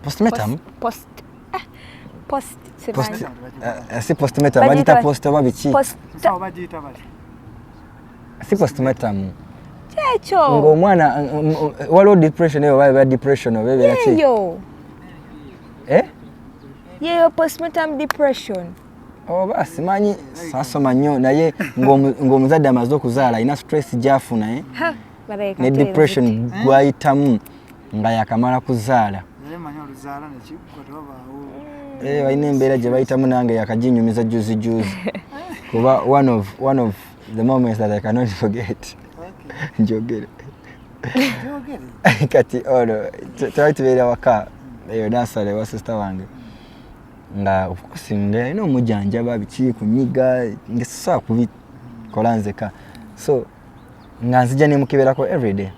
S1: Postmortem?
S3: Post post
S1: post si postmortem, bagiyita post oba biki? Si postmortem.
S3: Kyekyo.
S1: Ng'omwana waliwo depression eyo, oba depression oba ebeera ki?
S3: Yeeyo. Yeeyo postmortem depression.
S1: Oba simanyi, saasoma nnyo, naye ng'omuzadde amaze okuzaala alina stress gy'afuna ne depression gw'ayitamu nga yakamala kuzaala. Balina embeera gye bayitamu, nange yakaginyumiza juzi juzi, kuba one of the moments that I cannot forget. Njogere kati ono twali tubeera waka eyo nasale wa sister wange, nga of course nga alina omujjanjaba biki kunyiga, nga sisobola kubikola nzeka, so nga nzija nemukeberako everyday.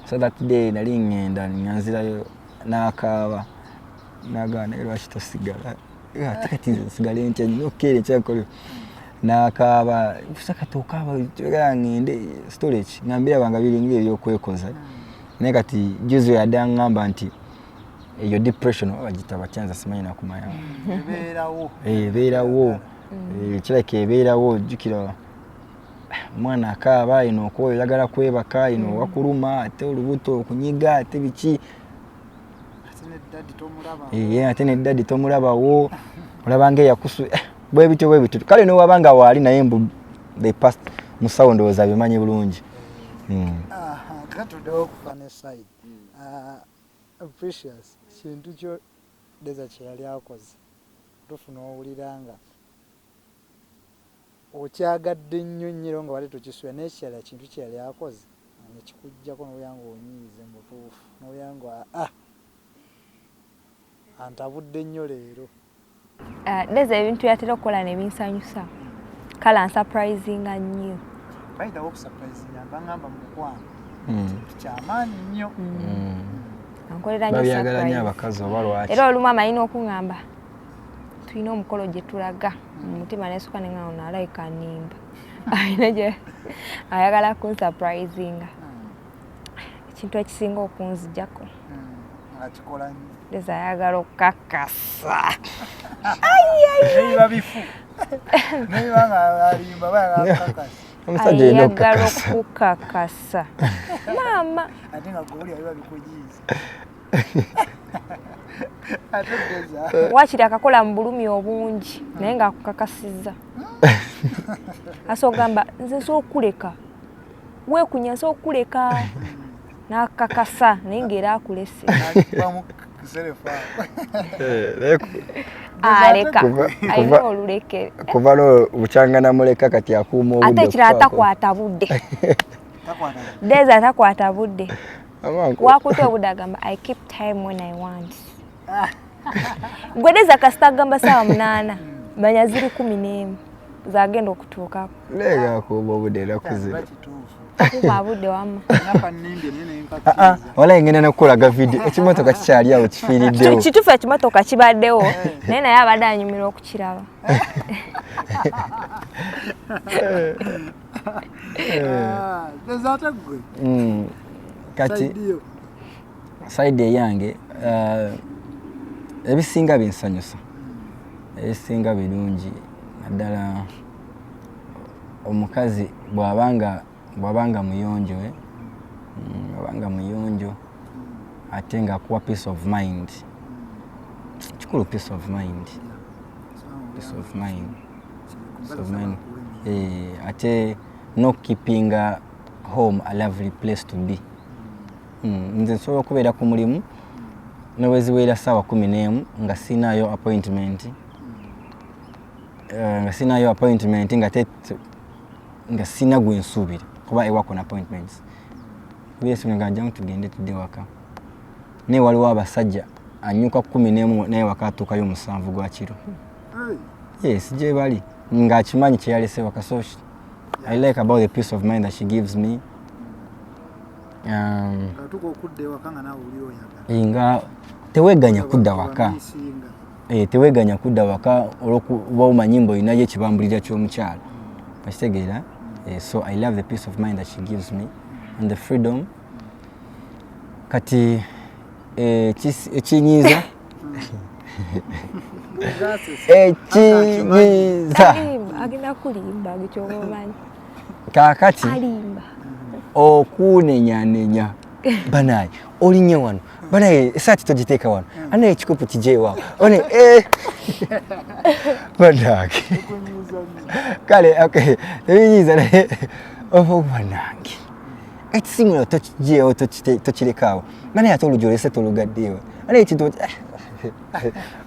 S1: So that day nali ŋŋenda nga nzirayo, n'akaaba nagamba, "Naye lwaki tosigala?" Ate kati nze nsigale ntya? Nina okukeera enkya nkole. N'akaaba kusa kati okaaba oyagala ŋŋende storage, nga mbiraba nga biringa ebyokwekoza. Naye kati juzi yadde aŋŋamba nti eyo depression oba bagiyita batya, nze simanyi nakumanya.
S2: Ebeerawo.
S1: Ebeerawo, kirabika ebeerawo. Jjukira omwana akaaba eno, okwoyo oyagala kwebaka eno, wakuluma ate olubuto okunyiga ate biki.
S2: Ate ne daddy tomulaba.
S1: Ate ne daddy tomulabawo, olaba nga eyakusu bwe bityo bwe bityo. Kale nowaba nga waali naye mbu the past musawo ndowooza abimanyi bulungi.
S2: Katuddewo ku funny side. Precious, kintu kyo Deza kye yali akoze tufuna owulira nga okyagadde nnyo nnyo era nga wali tokisuubira, naye ekirala kintu kye yali akoze nekikuggyako nowulira nga onyiize mu butuufu, nowulira nga antabudde nnyo leero.
S3: Deza ebintu yatera okukola ne binsanyusa, kale ansurprisinga nnyo.
S2: Bayitawo okusurprisinga, bangamba mukwano kintu kyamaanyi nnyo.
S3: Ankolera nnyo
S1: Babyagala nnyo
S3: surprise.
S1: abakazi, oba lwaki?
S3: Era olumu amalina okuŋŋamba tulina omukolo gye tulaga, mu mutima nesuka neŋŋamba ono alayika nnimba, alina gye ayagala kunsurprisinga. Ekintu ekisinga okunzijjako
S2: Akikola nnyo.
S3: Deza ayagala okukakasa.
S2: Nebiba bifu, nebiba nga alimba, bayagala kukakasa.
S1: Omusajja olina
S3: Ayagala
S1: okukakasa.
S3: okukakasa maama.
S2: Ate nga gwe biba bikujiiza ate Deza.
S3: Wakiri akakola mu bulumi obungi naye ng'akukakasizza. Asobola ogamba nze nsobola okukuleka weekunya, nsobola okukuleka, n'akakasa naye ng'era akulese.
S2: Nakubamu kuserefu awo.
S1: Naye
S3: Aleka alina olulekere.
S1: Kuva lwo bukyanga namuleka, kati akuuma obudde.
S3: Ate ekirala
S1: okufaako.
S3: Takwata budde.
S2: Takwata.
S3: Deza takwata budde.
S1: Ama
S3: Wakuta obudde agamba, "I keep time when I want." Gwe Deza kasita agamba 8:00, manya ziri 11 zagenda okutuukako.
S1: Naye ng'akuuma obudde ennaku zino.
S2: Kiba kituufu.
S3: Takuuma budde wamma.
S2: Nakaanimbye naye
S1: Ah, ah,
S2: nenkakiriza.
S1: walayi ngenda nokukulaga video, ekimotoka kikyali awo kifiiriddewo.
S3: Kituufu ekimotoka kibaddewo, naye naye abadde anyumirwa okukiraba.
S2: Deza ate gwe
S1: Kati
S2: side yo.
S1: Side eyange, ebisinga binsanyusa, ebisinga birungi, naddala omukazi bw'abanga muyonjo, eh? Abanga muyonjo ate nga akuwa peace of mind. Kikulu peace of mind, peace of mind, peace of mind. Ate no keeping home a lovely place to be. Nze nsobola okubeera ku mulimu Neweziwera 11:00 nga sinayo appointment, nga sinayo appointment, nga nga sina gwe nsuubira kuba I work on appointments. Kubira nga jangu tugende tudde waka. Naye waliwo abasajja anyuka 11 naye waka atuukayo 7 gwa kiro. Yes, gye bali ng'akimanyi kye yalese waka. So I like about the peace of mind that she gives me. Nga teweganya kudda waka, teweganya kudda waka olwokuba omanyi mbu olinayo ekibambulira ky'omukyala, okitegeera? So I love the peace of mind that she gives me and the freedom. Kati ekinyiiza ekinyiiza
S3: agenda kulimba kyoba omanyi.
S1: Kaakati
S3: alimba.
S1: Okunenyanenya, banaye olinye wano, banaye esaati togiteeka wano, anaye ekikopo kijeewaawo one, banange. Kale okay, tebinyiiza, naye oba banange ekisimula tokijeewo, tokirekaawo, banaye ate olugi olese tolugaddeewo, anaye ekintu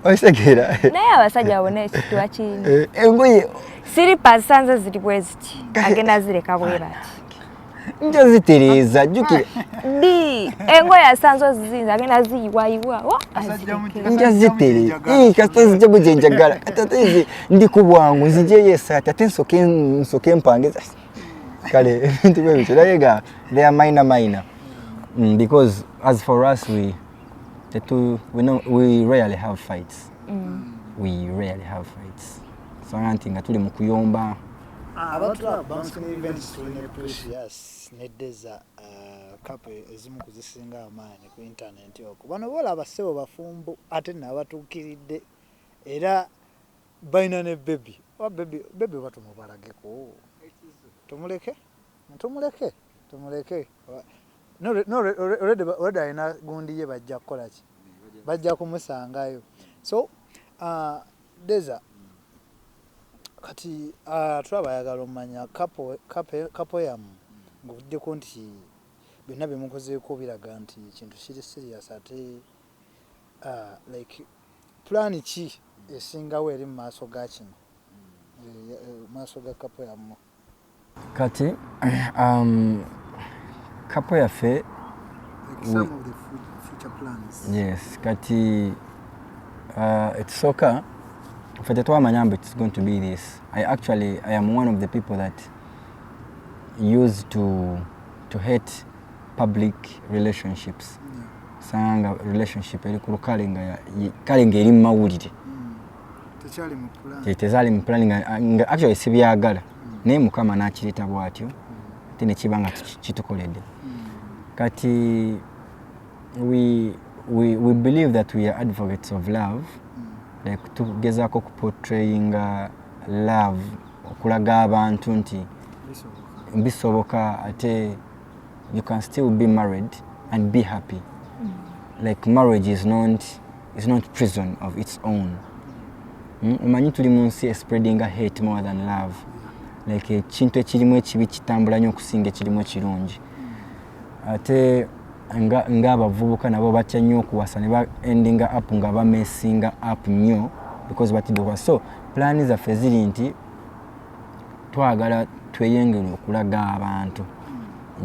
S1: okitegeera?
S3: Naye abasajja bonna ekituba kirina.
S1: Engoye.
S3: Siripa sanze ziri bwe ziti, agenda zireka bwe bati.
S1: Nja zitereeza, jjukira.
S3: Ddi engoye asanze ozizinza, agenda ziyiwayiwa azireke.
S1: Nja zitereeza, kasita zijjamu gye njagala. Kati ate nze ndi ku bwangu, nzijeyo esaati ate nsoke mpange. Kale ebintu bwe bityo, naye nga they are minor minor, because as for us we tetu, we, know, we rarely have fights. We rarely have fights, so nti nga tuli mu kuyomba.
S2: Abatulaba Bouncing Events, tulina Precious ne Deza, couple ezimu kuzisinga amaanyi ku internet okwo. Bano boolaba ssebo bafumbo, ate naabatuukiridde era balina ne baby. Oba baby, baby oba tumubalageko, tumuleke, tumuleke, tumuleke. No, already alina gundi ye, bajja kukola ki, bajja kumusangayo. So Deza, kati tulaba ayagala omanya couple yammwe, ng'ovuddeko nti byonna bye mukozeeko biraga nti ekintu kiri serious, ate like plan ki esingawo eri mu maaso ga kino, mu maaso ga couple yammwe?
S1: Kati couple yaffe
S2: Like some of the future plans.
S1: Yes, kati ekisooka ffe tetwamanya mbu it's going to be this. I actually, I am one of the people that used to hate public relationships. Sanga relationship eri ku lukale nga kale ng'eri mu mawulire.
S2: Tekyali mu plan.
S1: Tezaali mu plan, nga actually sibyagala, naye Mukama n'akireeta bw'atyo, ate ne kiba nga kitukoledde. Kati we believe that we are advocates of love, like tugezaako kuportrayinga love, okulaga abantu nti
S2: Bisoboka.
S1: Bisoboka, ate you can still be married and be happy. Like marriage is not prison of its own. Omanyi tuli mu nsi spreading hate more than love. Like ekintu ekirimu ekibi kitambula nnyo okusinga ekirimu ekirungi. Ate ng'abavubuka nabo batya nnyo okuwasa, ne ba endinga up nga bamessinga up nnyo because batidde okuwasa. So pulaani zaffe ziri nti twagala tweyongere okulaga abantu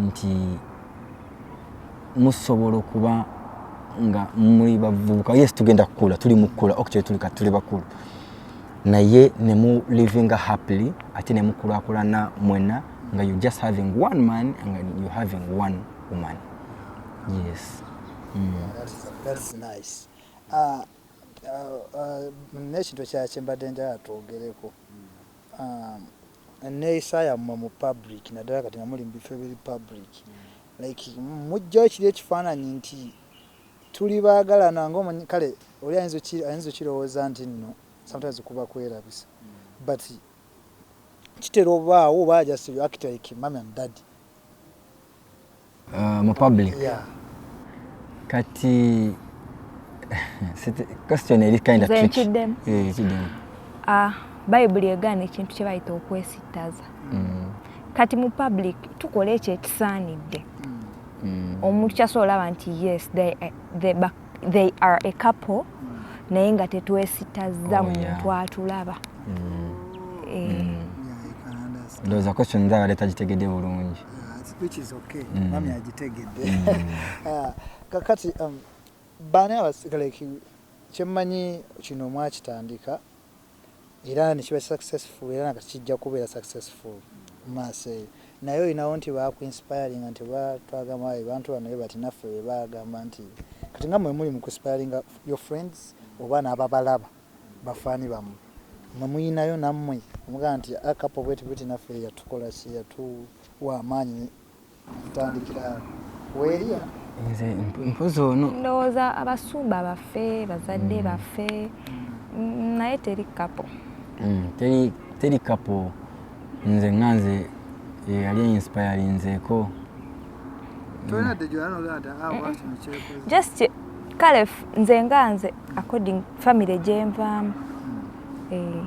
S1: nti musobola okuba nga muli bavubuka. Yes, tugenda kukula, tuli mu kukula, actually tuli kati tuli bakulu, naye ne mu livinga happily, ate ne mukulaakulana mwena nga you just having one man and you having one woman. Yes.
S2: That's nice. N'ekintu ekirala kye mbadde njagala twogereko, enneeyisa yammwe mu public, naddala kati nga muli mu bifo ebiri public, like mujjayo kiri ekifaananyi nti tuli baagalana, ngaomanyi kale oli ayinza okirowooza nti nno sometimes kuba kwerabisa, but kitera obaawo oba just you act like mummy and daddy?
S1: Mu public?
S2: Yeah.
S1: Kati question eri kind of
S3: Nze
S1: tricky.
S3: nkiddemu.
S1: Eh, kiddemu.
S3: Ah, Bayibuli egaana ekintu kye bayita okwesittaza. Kati mu public tukola ekyo ekisaanidde. Omuntu kyasobola olaba nti yes, They are a couple, naye nga tetwesitazza
S1: Oh,
S3: muntu
S1: yeah.
S3: atulaba. Eh,
S2: Yeah, I can understand.
S1: Ndowooza question nze abadde tagitegedde bulungi.
S2: Yeah, which is okay. Mami agitegedde. Ah, kakati baani like kyemmanyi kino mwakitandika era nekiba successful, era nakati kijja kubeera successful mu maaso eyo, naye olinawo nti bakuinspiringa nti twagamba bantu bano be bati naffe be bagamba nti kati nga mwe muli mu kuinspiringa your friends oba n'ababalaba bafaani bammwe, mwe muyinayo nammwe omugamba nti akapo bweti bweti naffe yatukola ki, yatuwa amaanyi kutandikira weeriya?
S1: Nze mpozi ono
S3: Ndowooza abasumba baffe, bazadde baffe, naye teri couple.
S1: Teri couple nze nga nze yali inspirinzeeko.
S2: Tolina dde gyolanoga nti ah, kino kyekoze?
S3: Just kale nze nga nze according family gyenvaamu. Eh,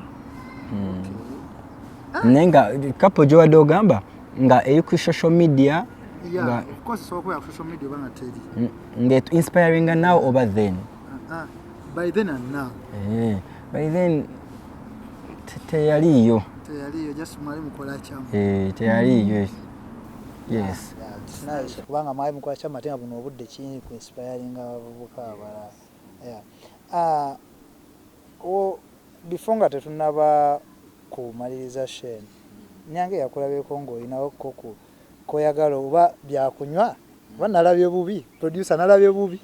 S1: Naye nga couple gyowadde ogamba nga eri ku social media
S2: Yeah,
S1: nga
S2: of course osobola kubeera ku social media oba nga teri.
S1: Nga inspiringa now oba then?
S2: Ah, ah, by then and now.
S1: Eh, by then teyaliiyo.
S2: Teyaliyo, just mwali mukola kyamu.
S1: Eh, teyaliiyo, yes.
S2: Yeah, it's nice kubanga mwali mukola kyamu ate nga buno obudde kiyinza ku inspiringa abavubuka abalala. Yeah. Ah, before nga tetunnaba kumaliriza, Shane nyange yakulabyeko ng'olinawo koku koyagala oba byakunywa oba nalabye bubi, producer nalabye bubi.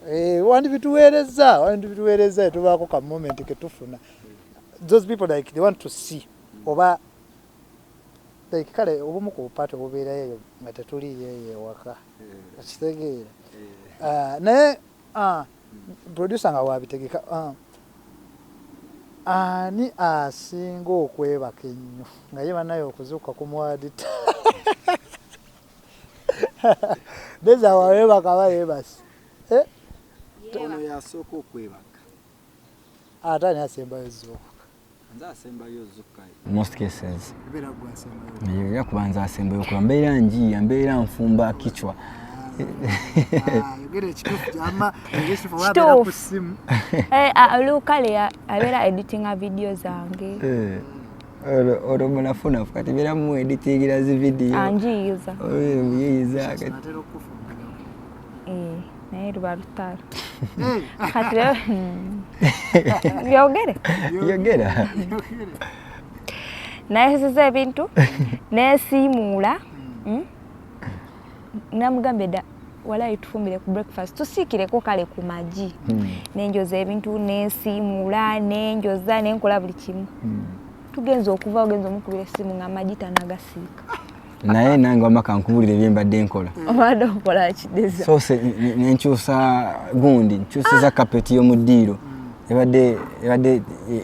S2: Eh, wandibituweereza etubaako ka moment ketufuna. Those people, like, they want to see oba like kale obumu ku bupaati obubeerayo eyo nga tetuliiyo eyo ewaka, okitegeera? Ah, naye producer nga wabitegeka, ani asinga okwebaka ennyo nga ye bannaye okuzuuka kumuwadita beza waweebaka aba yeebase? Eh,
S1: Ono yasooka okwebaka.
S2: Ate ani asembayo zuukuka?
S1: Nze asembayo zuka most cases.
S2: Ebeera gwe asembayo?
S1: Era kuba nze asembayo kuba mbeera njiya, mbeera nfumba kichwa.
S2: Ah, yogera ekituufu gyama, yogera ekituufu oba abeera ku
S3: Kituufu.
S2: ssimu.
S3: Eh, ah, olukale abeera editinga video zange.
S1: Eh, olwo munafunafu kati beera mueditingira zi video.
S3: Anjiyiza.
S1: Muyiyiza kati.
S2: Natera okukufumbira.
S3: Eh, naye luba lutalo.
S2: Eh,
S3: Kati rero byogere.
S1: Yogera.
S2: Yogere.
S3: Nayeseza ebintu nesiimuula. Namugambye dda walayi tufumbire ku breakfast, tusiikireko kale ku magi. Nenjoza ebintu, nensiimuula, nenjoza, nenkola buli kimu. Tugenza okuva ogenza omukubira essimu nga amagi tanagasiika.
S1: Naye nange wamma kankubulire byembadde nkola.
S3: Obadde okola kideza?
S1: Soose nenkyusa gundi, nkyusiza kapeti y'omu ddiiro, ebadde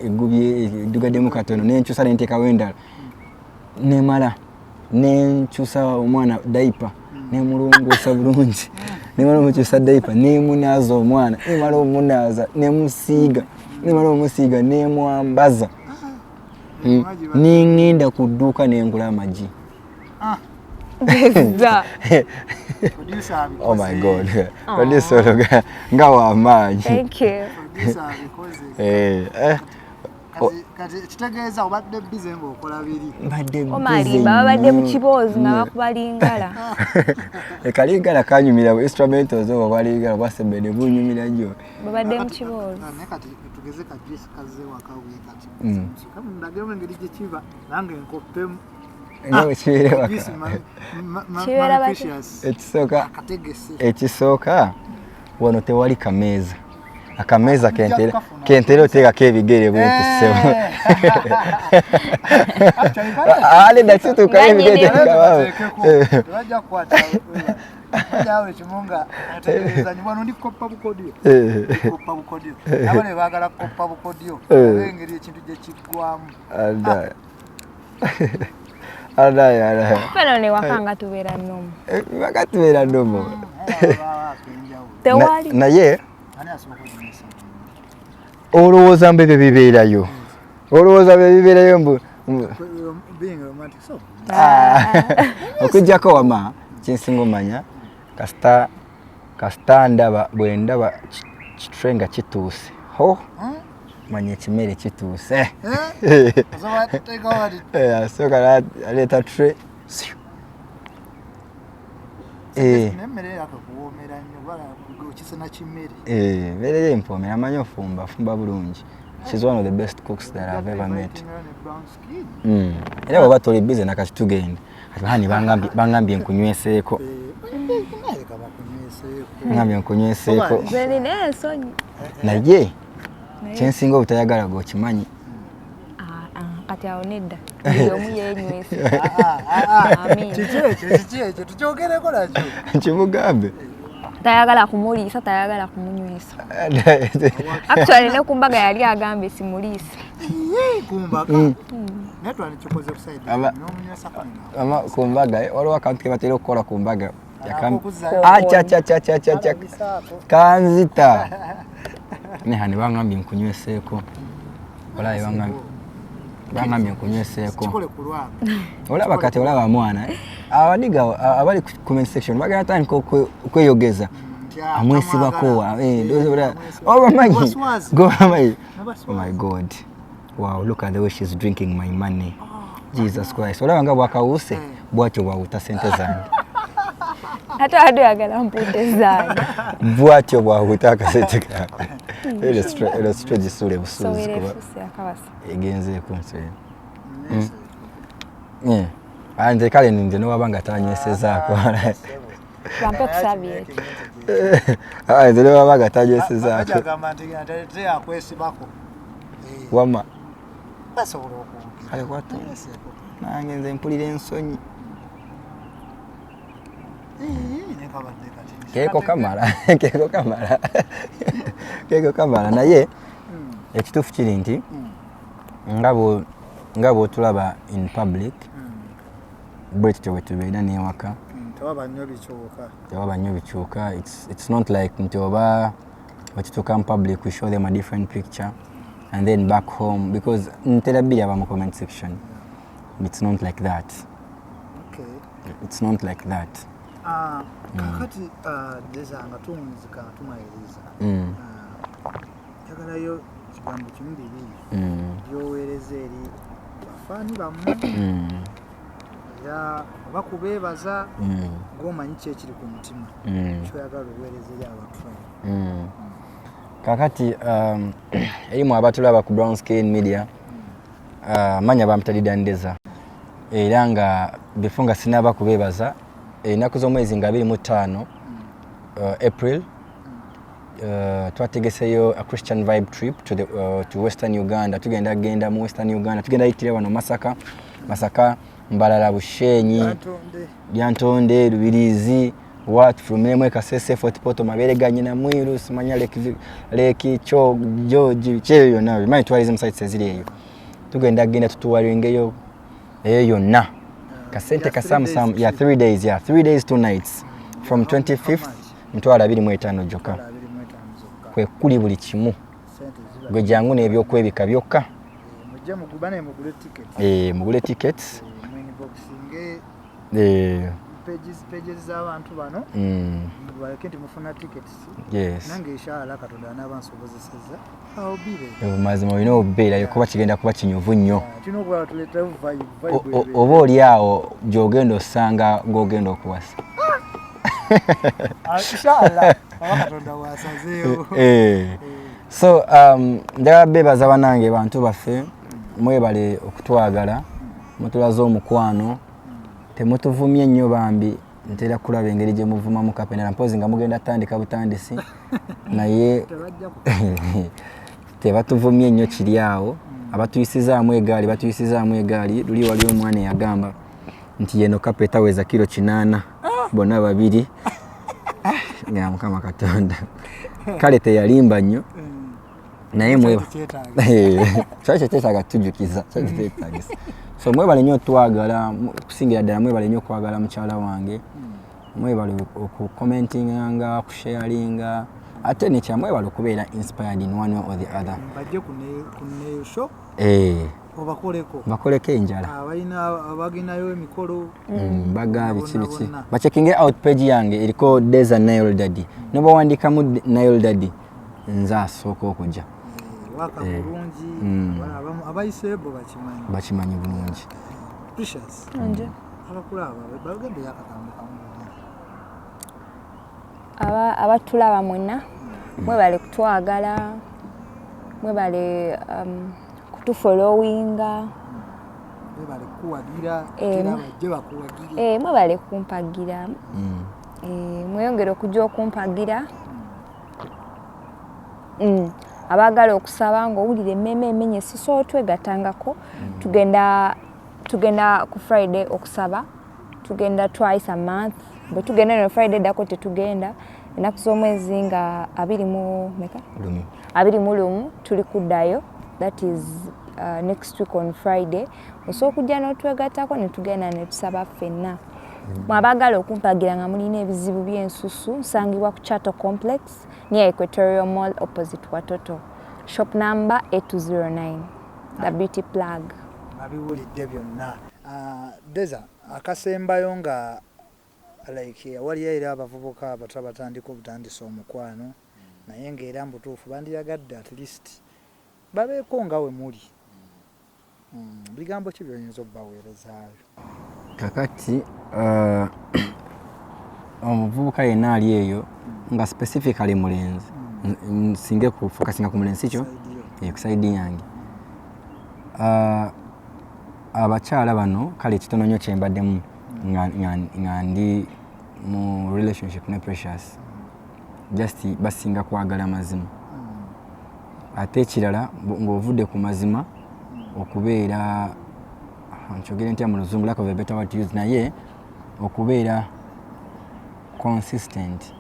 S1: egubye, eddugaddemu katono, nenkyusa nenteekawo endala, nemala nenkyusa omwana diaper, nemulongoosa bulungi, nemala omukyusa diaper, nemunaaza omwana, nemala omunaaza, nemusiiga, nemala omusiiga, nemwambaza. Neŋŋenda ku dduuka nengula amagi.
S2: Ah,
S3: Deza.
S2: producer abikoze.
S1: Oh my God, producer olwo nga wamaanyi.
S3: Thank you.
S2: Producer abikoze.
S1: Eh, eh,
S2: Kati kitegeeza obadde busy ng'okola biri.
S1: Mbadde busy
S3: Omalimba, babadde mu
S1: nnyo.
S3: kiboozi nga bakuba lingala.
S1: Ekalingala kanyumira, instrumentals oba bwalingala bwasembedde bunyumira nnyo.
S3: Babadde mu kiboozi.
S2: Ah, naye kati tugeze ka juice kazze waka bwe kati. Ndagiremu engeri gye kiba nange nkoppemu.
S1: Nga bwe kibeera waka.
S2: Juice
S3: Kibeera
S2: Mami
S3: batya?
S2: Precious.
S1: Ekisooka,
S2: Akategese.
S1: ekisooka wano tewali kameeza, akameeza
S2: Nja kukafuna.
S1: kentera oteekako ebigere bwenti, ssebo.
S2: Actually, kale.
S1: Ale nakituukayo
S3: Nga
S1: ebigere
S3: nyini.
S1: tekabaawo.
S2: Tebajja kukwata bajja buli kimu nga ategeeza nti wano ndi kukoppa bukodyo, kukoppa bukodyo, nabo ne baagala kukoppa bukodyo oba engeri ekintu gye kiggwamu.
S1: Aldayo, aldayo.
S3: Feno ne waka nga tubeera nomu.
S1: Waka tubeera nomo.
S2: Akenjawulo.
S3: Tewali.
S1: Naye
S2: Ani asooka okunyisa?
S1: olowooza mbu ebyo bibeerayo, olowooza bye bibeerayo mbu
S2: Being romantic so
S1: Ah. Okuggyako wama kyensinga omanya kasita Kasita ndaba, bwe ndaba kitray nga kituuse, ho, manya ekimere kituuse.
S2: Osobola kuteekawo bati.
S1: Asooka aleeta tray.
S2: Nemmere yakakuwoomera nnyo, bala okisena kimmere.
S1: Mmere ye empoomera, amanyi ofumba, afumba bulungi. She's one of the best cooks that I've ever met.
S2: Ne brown skin.
S1: Era bw'oba toli busy nakati tugenda. Kati hani bangambye nkunyweseeko.
S2: Naye kabakunyweseeko.
S1: Bangambye nkunyweseeko.
S3: Nze nina ensonyi.
S1: Naye kyensinga obutayagala g'okimanyi.
S3: Ah, ah, kati awo nedda, buli omu yenywesa. Amin.
S2: Kiki ekyo? Kiki ekyo? Tukyogereko nakyo.
S1: Kimugambe.
S3: Tayagala kumuliisa, tayagala kumunywesa. Actually ne ku mbaga yali agambye simuliisa.
S2: Iye, kumbaga naye twalikikoze ku side n'omunywesako nina.
S1: Ama ku mbaga waliwo akantu ke batera okukola ku mbaga.
S2: Ak'okuzzayo.
S1: Acacacacacaca.
S2: Alabisaako.
S1: Kanzita. Ne hani bangambye nkunyweseeko. Walayi bangambye nkunyweseeko.
S2: Kikole ku lwange.
S1: Olaba kati, olaba mwana, eh? Abadiga abali ku comment section bagenda tandika okweyogeza.
S2: Nti,
S1: Amwesibako.
S2: tamwagala.
S1: Obamanyi.
S2: Obaswazi.
S1: Gobamanyi.
S2: Nabaswazi.
S1: Oh my God, wow, look at the way she's drinking my money. Jesus Christ, olaba nga bwakawuse bwatyo bwawuta sente zange.
S3: Ate wadde oyagala mpudde zange.
S1: Bwatyo bwawuta akasente kange. Ero sitwe gisuule busuuzi
S3: Sowera
S1: kuba
S3: efuuse akabasa.
S1: Egenzeeko nsi. Nze kale nze nowaba nga tanywesezaako.
S3: Bampe ku serviette.
S1: Nze nowaba nga tanywesezaako.
S2: Bagamba nti ate akwesibako.
S1: Wama.
S2: Basobola okwogera.
S1: Kale kwata. Nange nze mpulira ensonyi.
S2: Ii, ne kabadde kati.
S1: Keeko kamala, keeko kamala, keeko kamala. Naye ekituufu kiri nti nga bw'otulaba in public, bwe tutyo bwe tubeera n'ewaka.
S2: Tewaba nnyo bikyuka.
S1: Tewaba nnyo bikyuka. It's not like nti oba bwekituuka mu public we show them a different picture and then back home, because ntera biraba mu comment section. It's not like that. It's not like that.
S2: Ah, kakati Deza, nga tuwunzika tumaliriza, njagalayo kigambo kimu bibiri byoweereza eri bafaani bammwe era oba kubeebaza, ng'omanyi ki ekiri ku mutima kyoyagala oweereza eri abatulabe.
S1: Kakati erimu abatulaba ku Brown Skin Media, manya bampita Didan Deza. Era nga before nga sinaba kubeebaza, ennaku z'omwezi nga 25 April, twategeseyo a Christian vibe trip to Western Uganda. Tugenda genda mu Western Uganda, tugenda yitira wano Masaka, Masaka, Mbarara, Bushenyi,
S2: Lyantonde.
S1: Lyantonde, Lubirizi, what fulumemu Kasese, Fort Portal, Mabere ga Nyina Mwiru, simanya Lake Cho George, kyeyo yonna bimanyi tourism sites eziri eyo. Tugenda genda tutuwaringeyo eyo yonna. Kasente
S2: Yeah,
S1: kasamusamu
S2: 3 days
S1: ya
S2: trip.
S1: 3 days, yeah, 3 days 2 nights from 25th.
S2: How much?
S1: 25,000 gyokka.
S2: 25 zokka.
S1: Kwe kuli buli kimu.
S2: Sente ziba
S1: Gwe jangu n'ebyokwebika byokka.
S2: Mujje mugubane, mugule ticket.
S1: Mugule tickets.
S2: Mwinboxinge pages z'abantu bano, baleke nti mufuna tickets. Nange inshallah Katonda anaaba nsobozesezza, I'll be there.
S1: Mazima olina obubeerayo kuba kigenda kuba kinyuvu nnyo.
S2: Ah, tulina okuba tuleetayo vibe, vibe ebeera.
S1: Oba oli awo gy'ogenda osanga gw'ogenda okuwasa.
S2: Ah, inshallah oba Katonda bw'asazeewo.
S1: So njagala beebaza banange bantu baffe, mwebale okutwagala, mutulaze omukwano, temutuvumye nnyo bambi. Ntera kulaba engeri gye muvumamu Kapendera, mpozi nga mugenda tandika butandisi, naye
S2: Tebajja
S1: tebatuvumye nnyo kiri awo. Abatuyisizaamu egaali, batuyisizaamu egaali. Luli wali omwana eyagamba nti yeno Kapa etaweza kiro 8 bonna babiri. Ah, nga Mukama Katonda, kale teyalimba nnyo, naye mweba
S2: Kyetaaga.
S1: Kyali kyekyetaaga tujjukiza, kyali kyetagisa. So mwebale nnyo otwagala, kusingira ddala mwebale nnyo okwagala mukyala wange, mwebale okucommentinganga, okusharinga. Ate nekyamwebala okubeera inspired in one way or the other.
S2: Bajje ku nail shop. Obakoleko.
S1: Bakoleko enjala.
S2: Abalina abagendayo emikolo.
S1: Mbaga, biki
S2: Bonna
S1: biki.
S2: bonna.
S1: Bacheckinge out page yange eriko Deza Nail Daddy. Nobawandiikamu Nail Daddy, nze asooka okujja.
S2: Waka bulungi. Abayise bo bakimanyi.
S1: Bakimanyi bulungi.
S2: Precious.
S3: Nje.
S2: Abakulaba bagambe yakagambo kamu.
S3: Abatulaba mwenna mwebale kutwagala, mwebale kutufollowinga,
S2: mwebale kuwagira, era bajje bakuwagire.
S3: Mwebale kumpagira. Mweyongere okujja okumpagira. Abaagala okusaba ng'owulira emmeeme emenye, sisobola twegattangako. Tugenda ku Friday okusaba, tugenda twice a month. Bwe tugenda eno Friday eddako tetugenda, ennaku z'omwezi nga abiri mu meka?
S1: Lumu.
S3: 21 tuli kuddayo, that is next week on Friday. Osobola okujja n'otwegattako ne tugenda ne tusaba ffenna. Mwe abaagala okumpagira nga mulina ebizibu by'ensusu, nsangibwa ku Chato Complex near Equatorial Mall opposite Watoto, shop number 8209, the beauty plug.
S2: Babiwulidde byonna. Deza, akasembayo nga like waliyo era abavubuka abato abatandika obutandisa omukwano, naye ng'era mbutuufu bandiyagadde at least babeeko nga we muli. Bigambo ki by'oyinza obbaweerezaayo?
S1: Kakati omuvubuka yenna ali eyo nga specifically mulenzi, nsinge kufocusinga ku mulenzi kyo ku side yange. Abakyala bano kale kitono nnyo kyembaddemu nga ndi mu relationship ne Precious, just basinga kwagala mazima. Ate ekirala, ng'ovudde ku mazima, okubeera, nkyogere ntya mu Luzungu, lack of a better word to use, naye okubeera consistent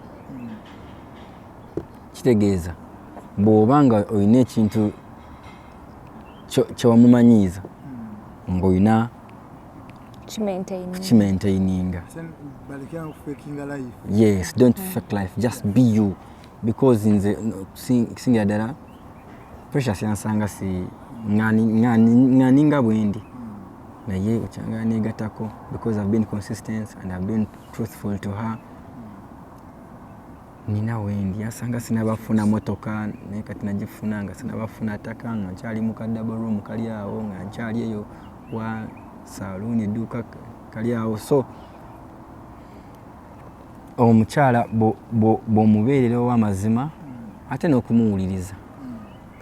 S1: kitegeeza bw'oba nga olina ekintu kyewamumanyiiza ng'olina kukimaintaininga. Yes, don't fake life, just be you, because nze kusingira ddala Precious yansanga si nga ninga bwendi, naye okyanga negatako because I've been consistent and I've been truthful to her. Nina wendi yansanga sinabafuna motoka, naye kati nagifuna, nga sinabafuna ttaka, nga nkyali mu ka double room kali awo, nga nkyali eyo wa saluuni edduuka kali awo. So omukyala bw'omubeerera ow'amazima ate n'okumuwuliriza,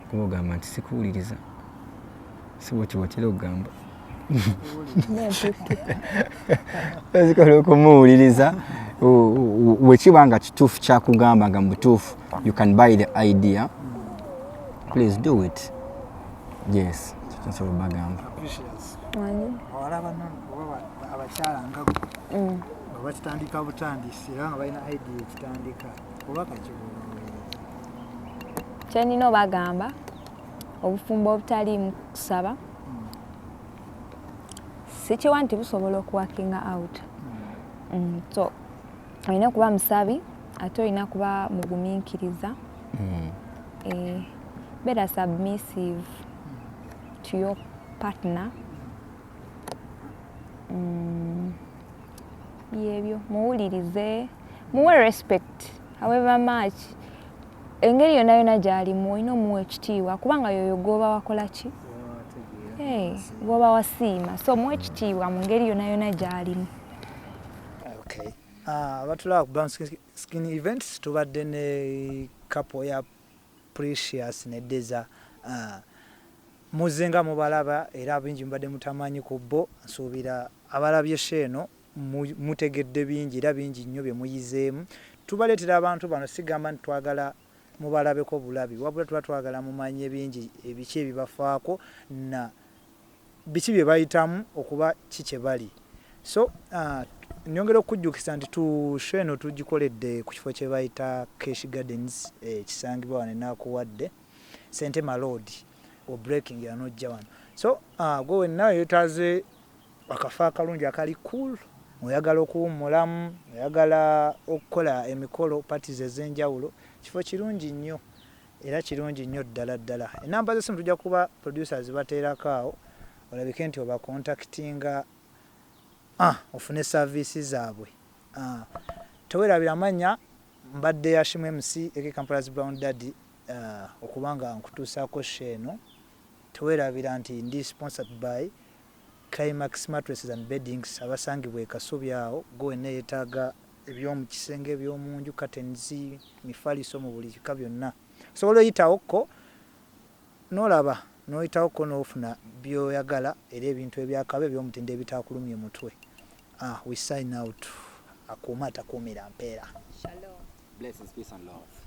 S1: kuba ogamba nti sikuwuliriza, si bwekyo bwotera okugamba, ezikola okumuwuliriza wekiba nga kituufu kyakugamba nga mubutuufu you can buy the idea, please do it. Yes, kyensobola obagamba.
S2: Abawala bano oba abakyala nga nga bakitandika butandisi era nga balina idea ekitandika, oba kakibuulira?
S3: Kyenina obagamba, obufumbo obutaliimu kusaba sikiwa nti busobola okuworkinga out. So olina kuba musabi ate olina kuba mugumiikiriza. Beera submissive to your partner. Byebyo, muwulirize, muwe respect however much engeri yonna yonna gy'alimu, olina omuwa ekitiibwa kubanga yoyo gwoba wakola ki, gwoba wasiima, so muwe ekitiibwa mu ngeri yonna yonna gy'alimu.
S2: Okay. Abatulaba ku Brown Skin Events, tubadde ne couple ya Precious ne Deza. Muzze nga mubalaba era bingi mubadde mutamanyi ku bo. Nsuubira abalabye show eno mutegedde bingi era bingi nnyo bye muyizeemu. Tubaleetera abantu bano sigamba nti twagala mubalabeko bulabi, wabula tuba twagala mumanye bingi ebiki ebibafaako na biki bye bayitamu okuba ki kye bali. So nyongera okukujjukisa nti tu show eno tugikoledde ku kifo kye bayita Cash Gardens, ekisangibwa wano enaakuwadde Sentema Road, o breaking yanojja wano. So gwe wenna yeetaaze akafo akalungi akali cool, oyagala okuwummulamu, oyagala okukola emikolo, parties ez'enjawulo. Kifo kirungi nnyo era kirungi nnyo ddala ddala. Enamba z'essimu tujja kuba producers bateerako awo, olabike nti obacontactinga, ofune service zaabwe. Teweerabira amannya, mbadde Yashimu MC aka Kampala's Brown Daddy, okuba nga nkutuusaako show eno. Teweerabira nti ndi sponsored by Climax Mattresses and Beddings, abasangibwa e Kasubi awo. Gwe wenna yeetaaga eby'omu kisenge, eby'omu nju, curtains, mifaliso mu buli kika byonna, osobola oyitawokko n'olaba, n'oyitawokko n'ofuna by'oyagala, era ebintu ebyakabi, eby'omutindo, ebitaakulumye mutwe. We sign out. Akuuma atakuumira mpeera.
S3: Shalom.
S1: Blessings, peace and love.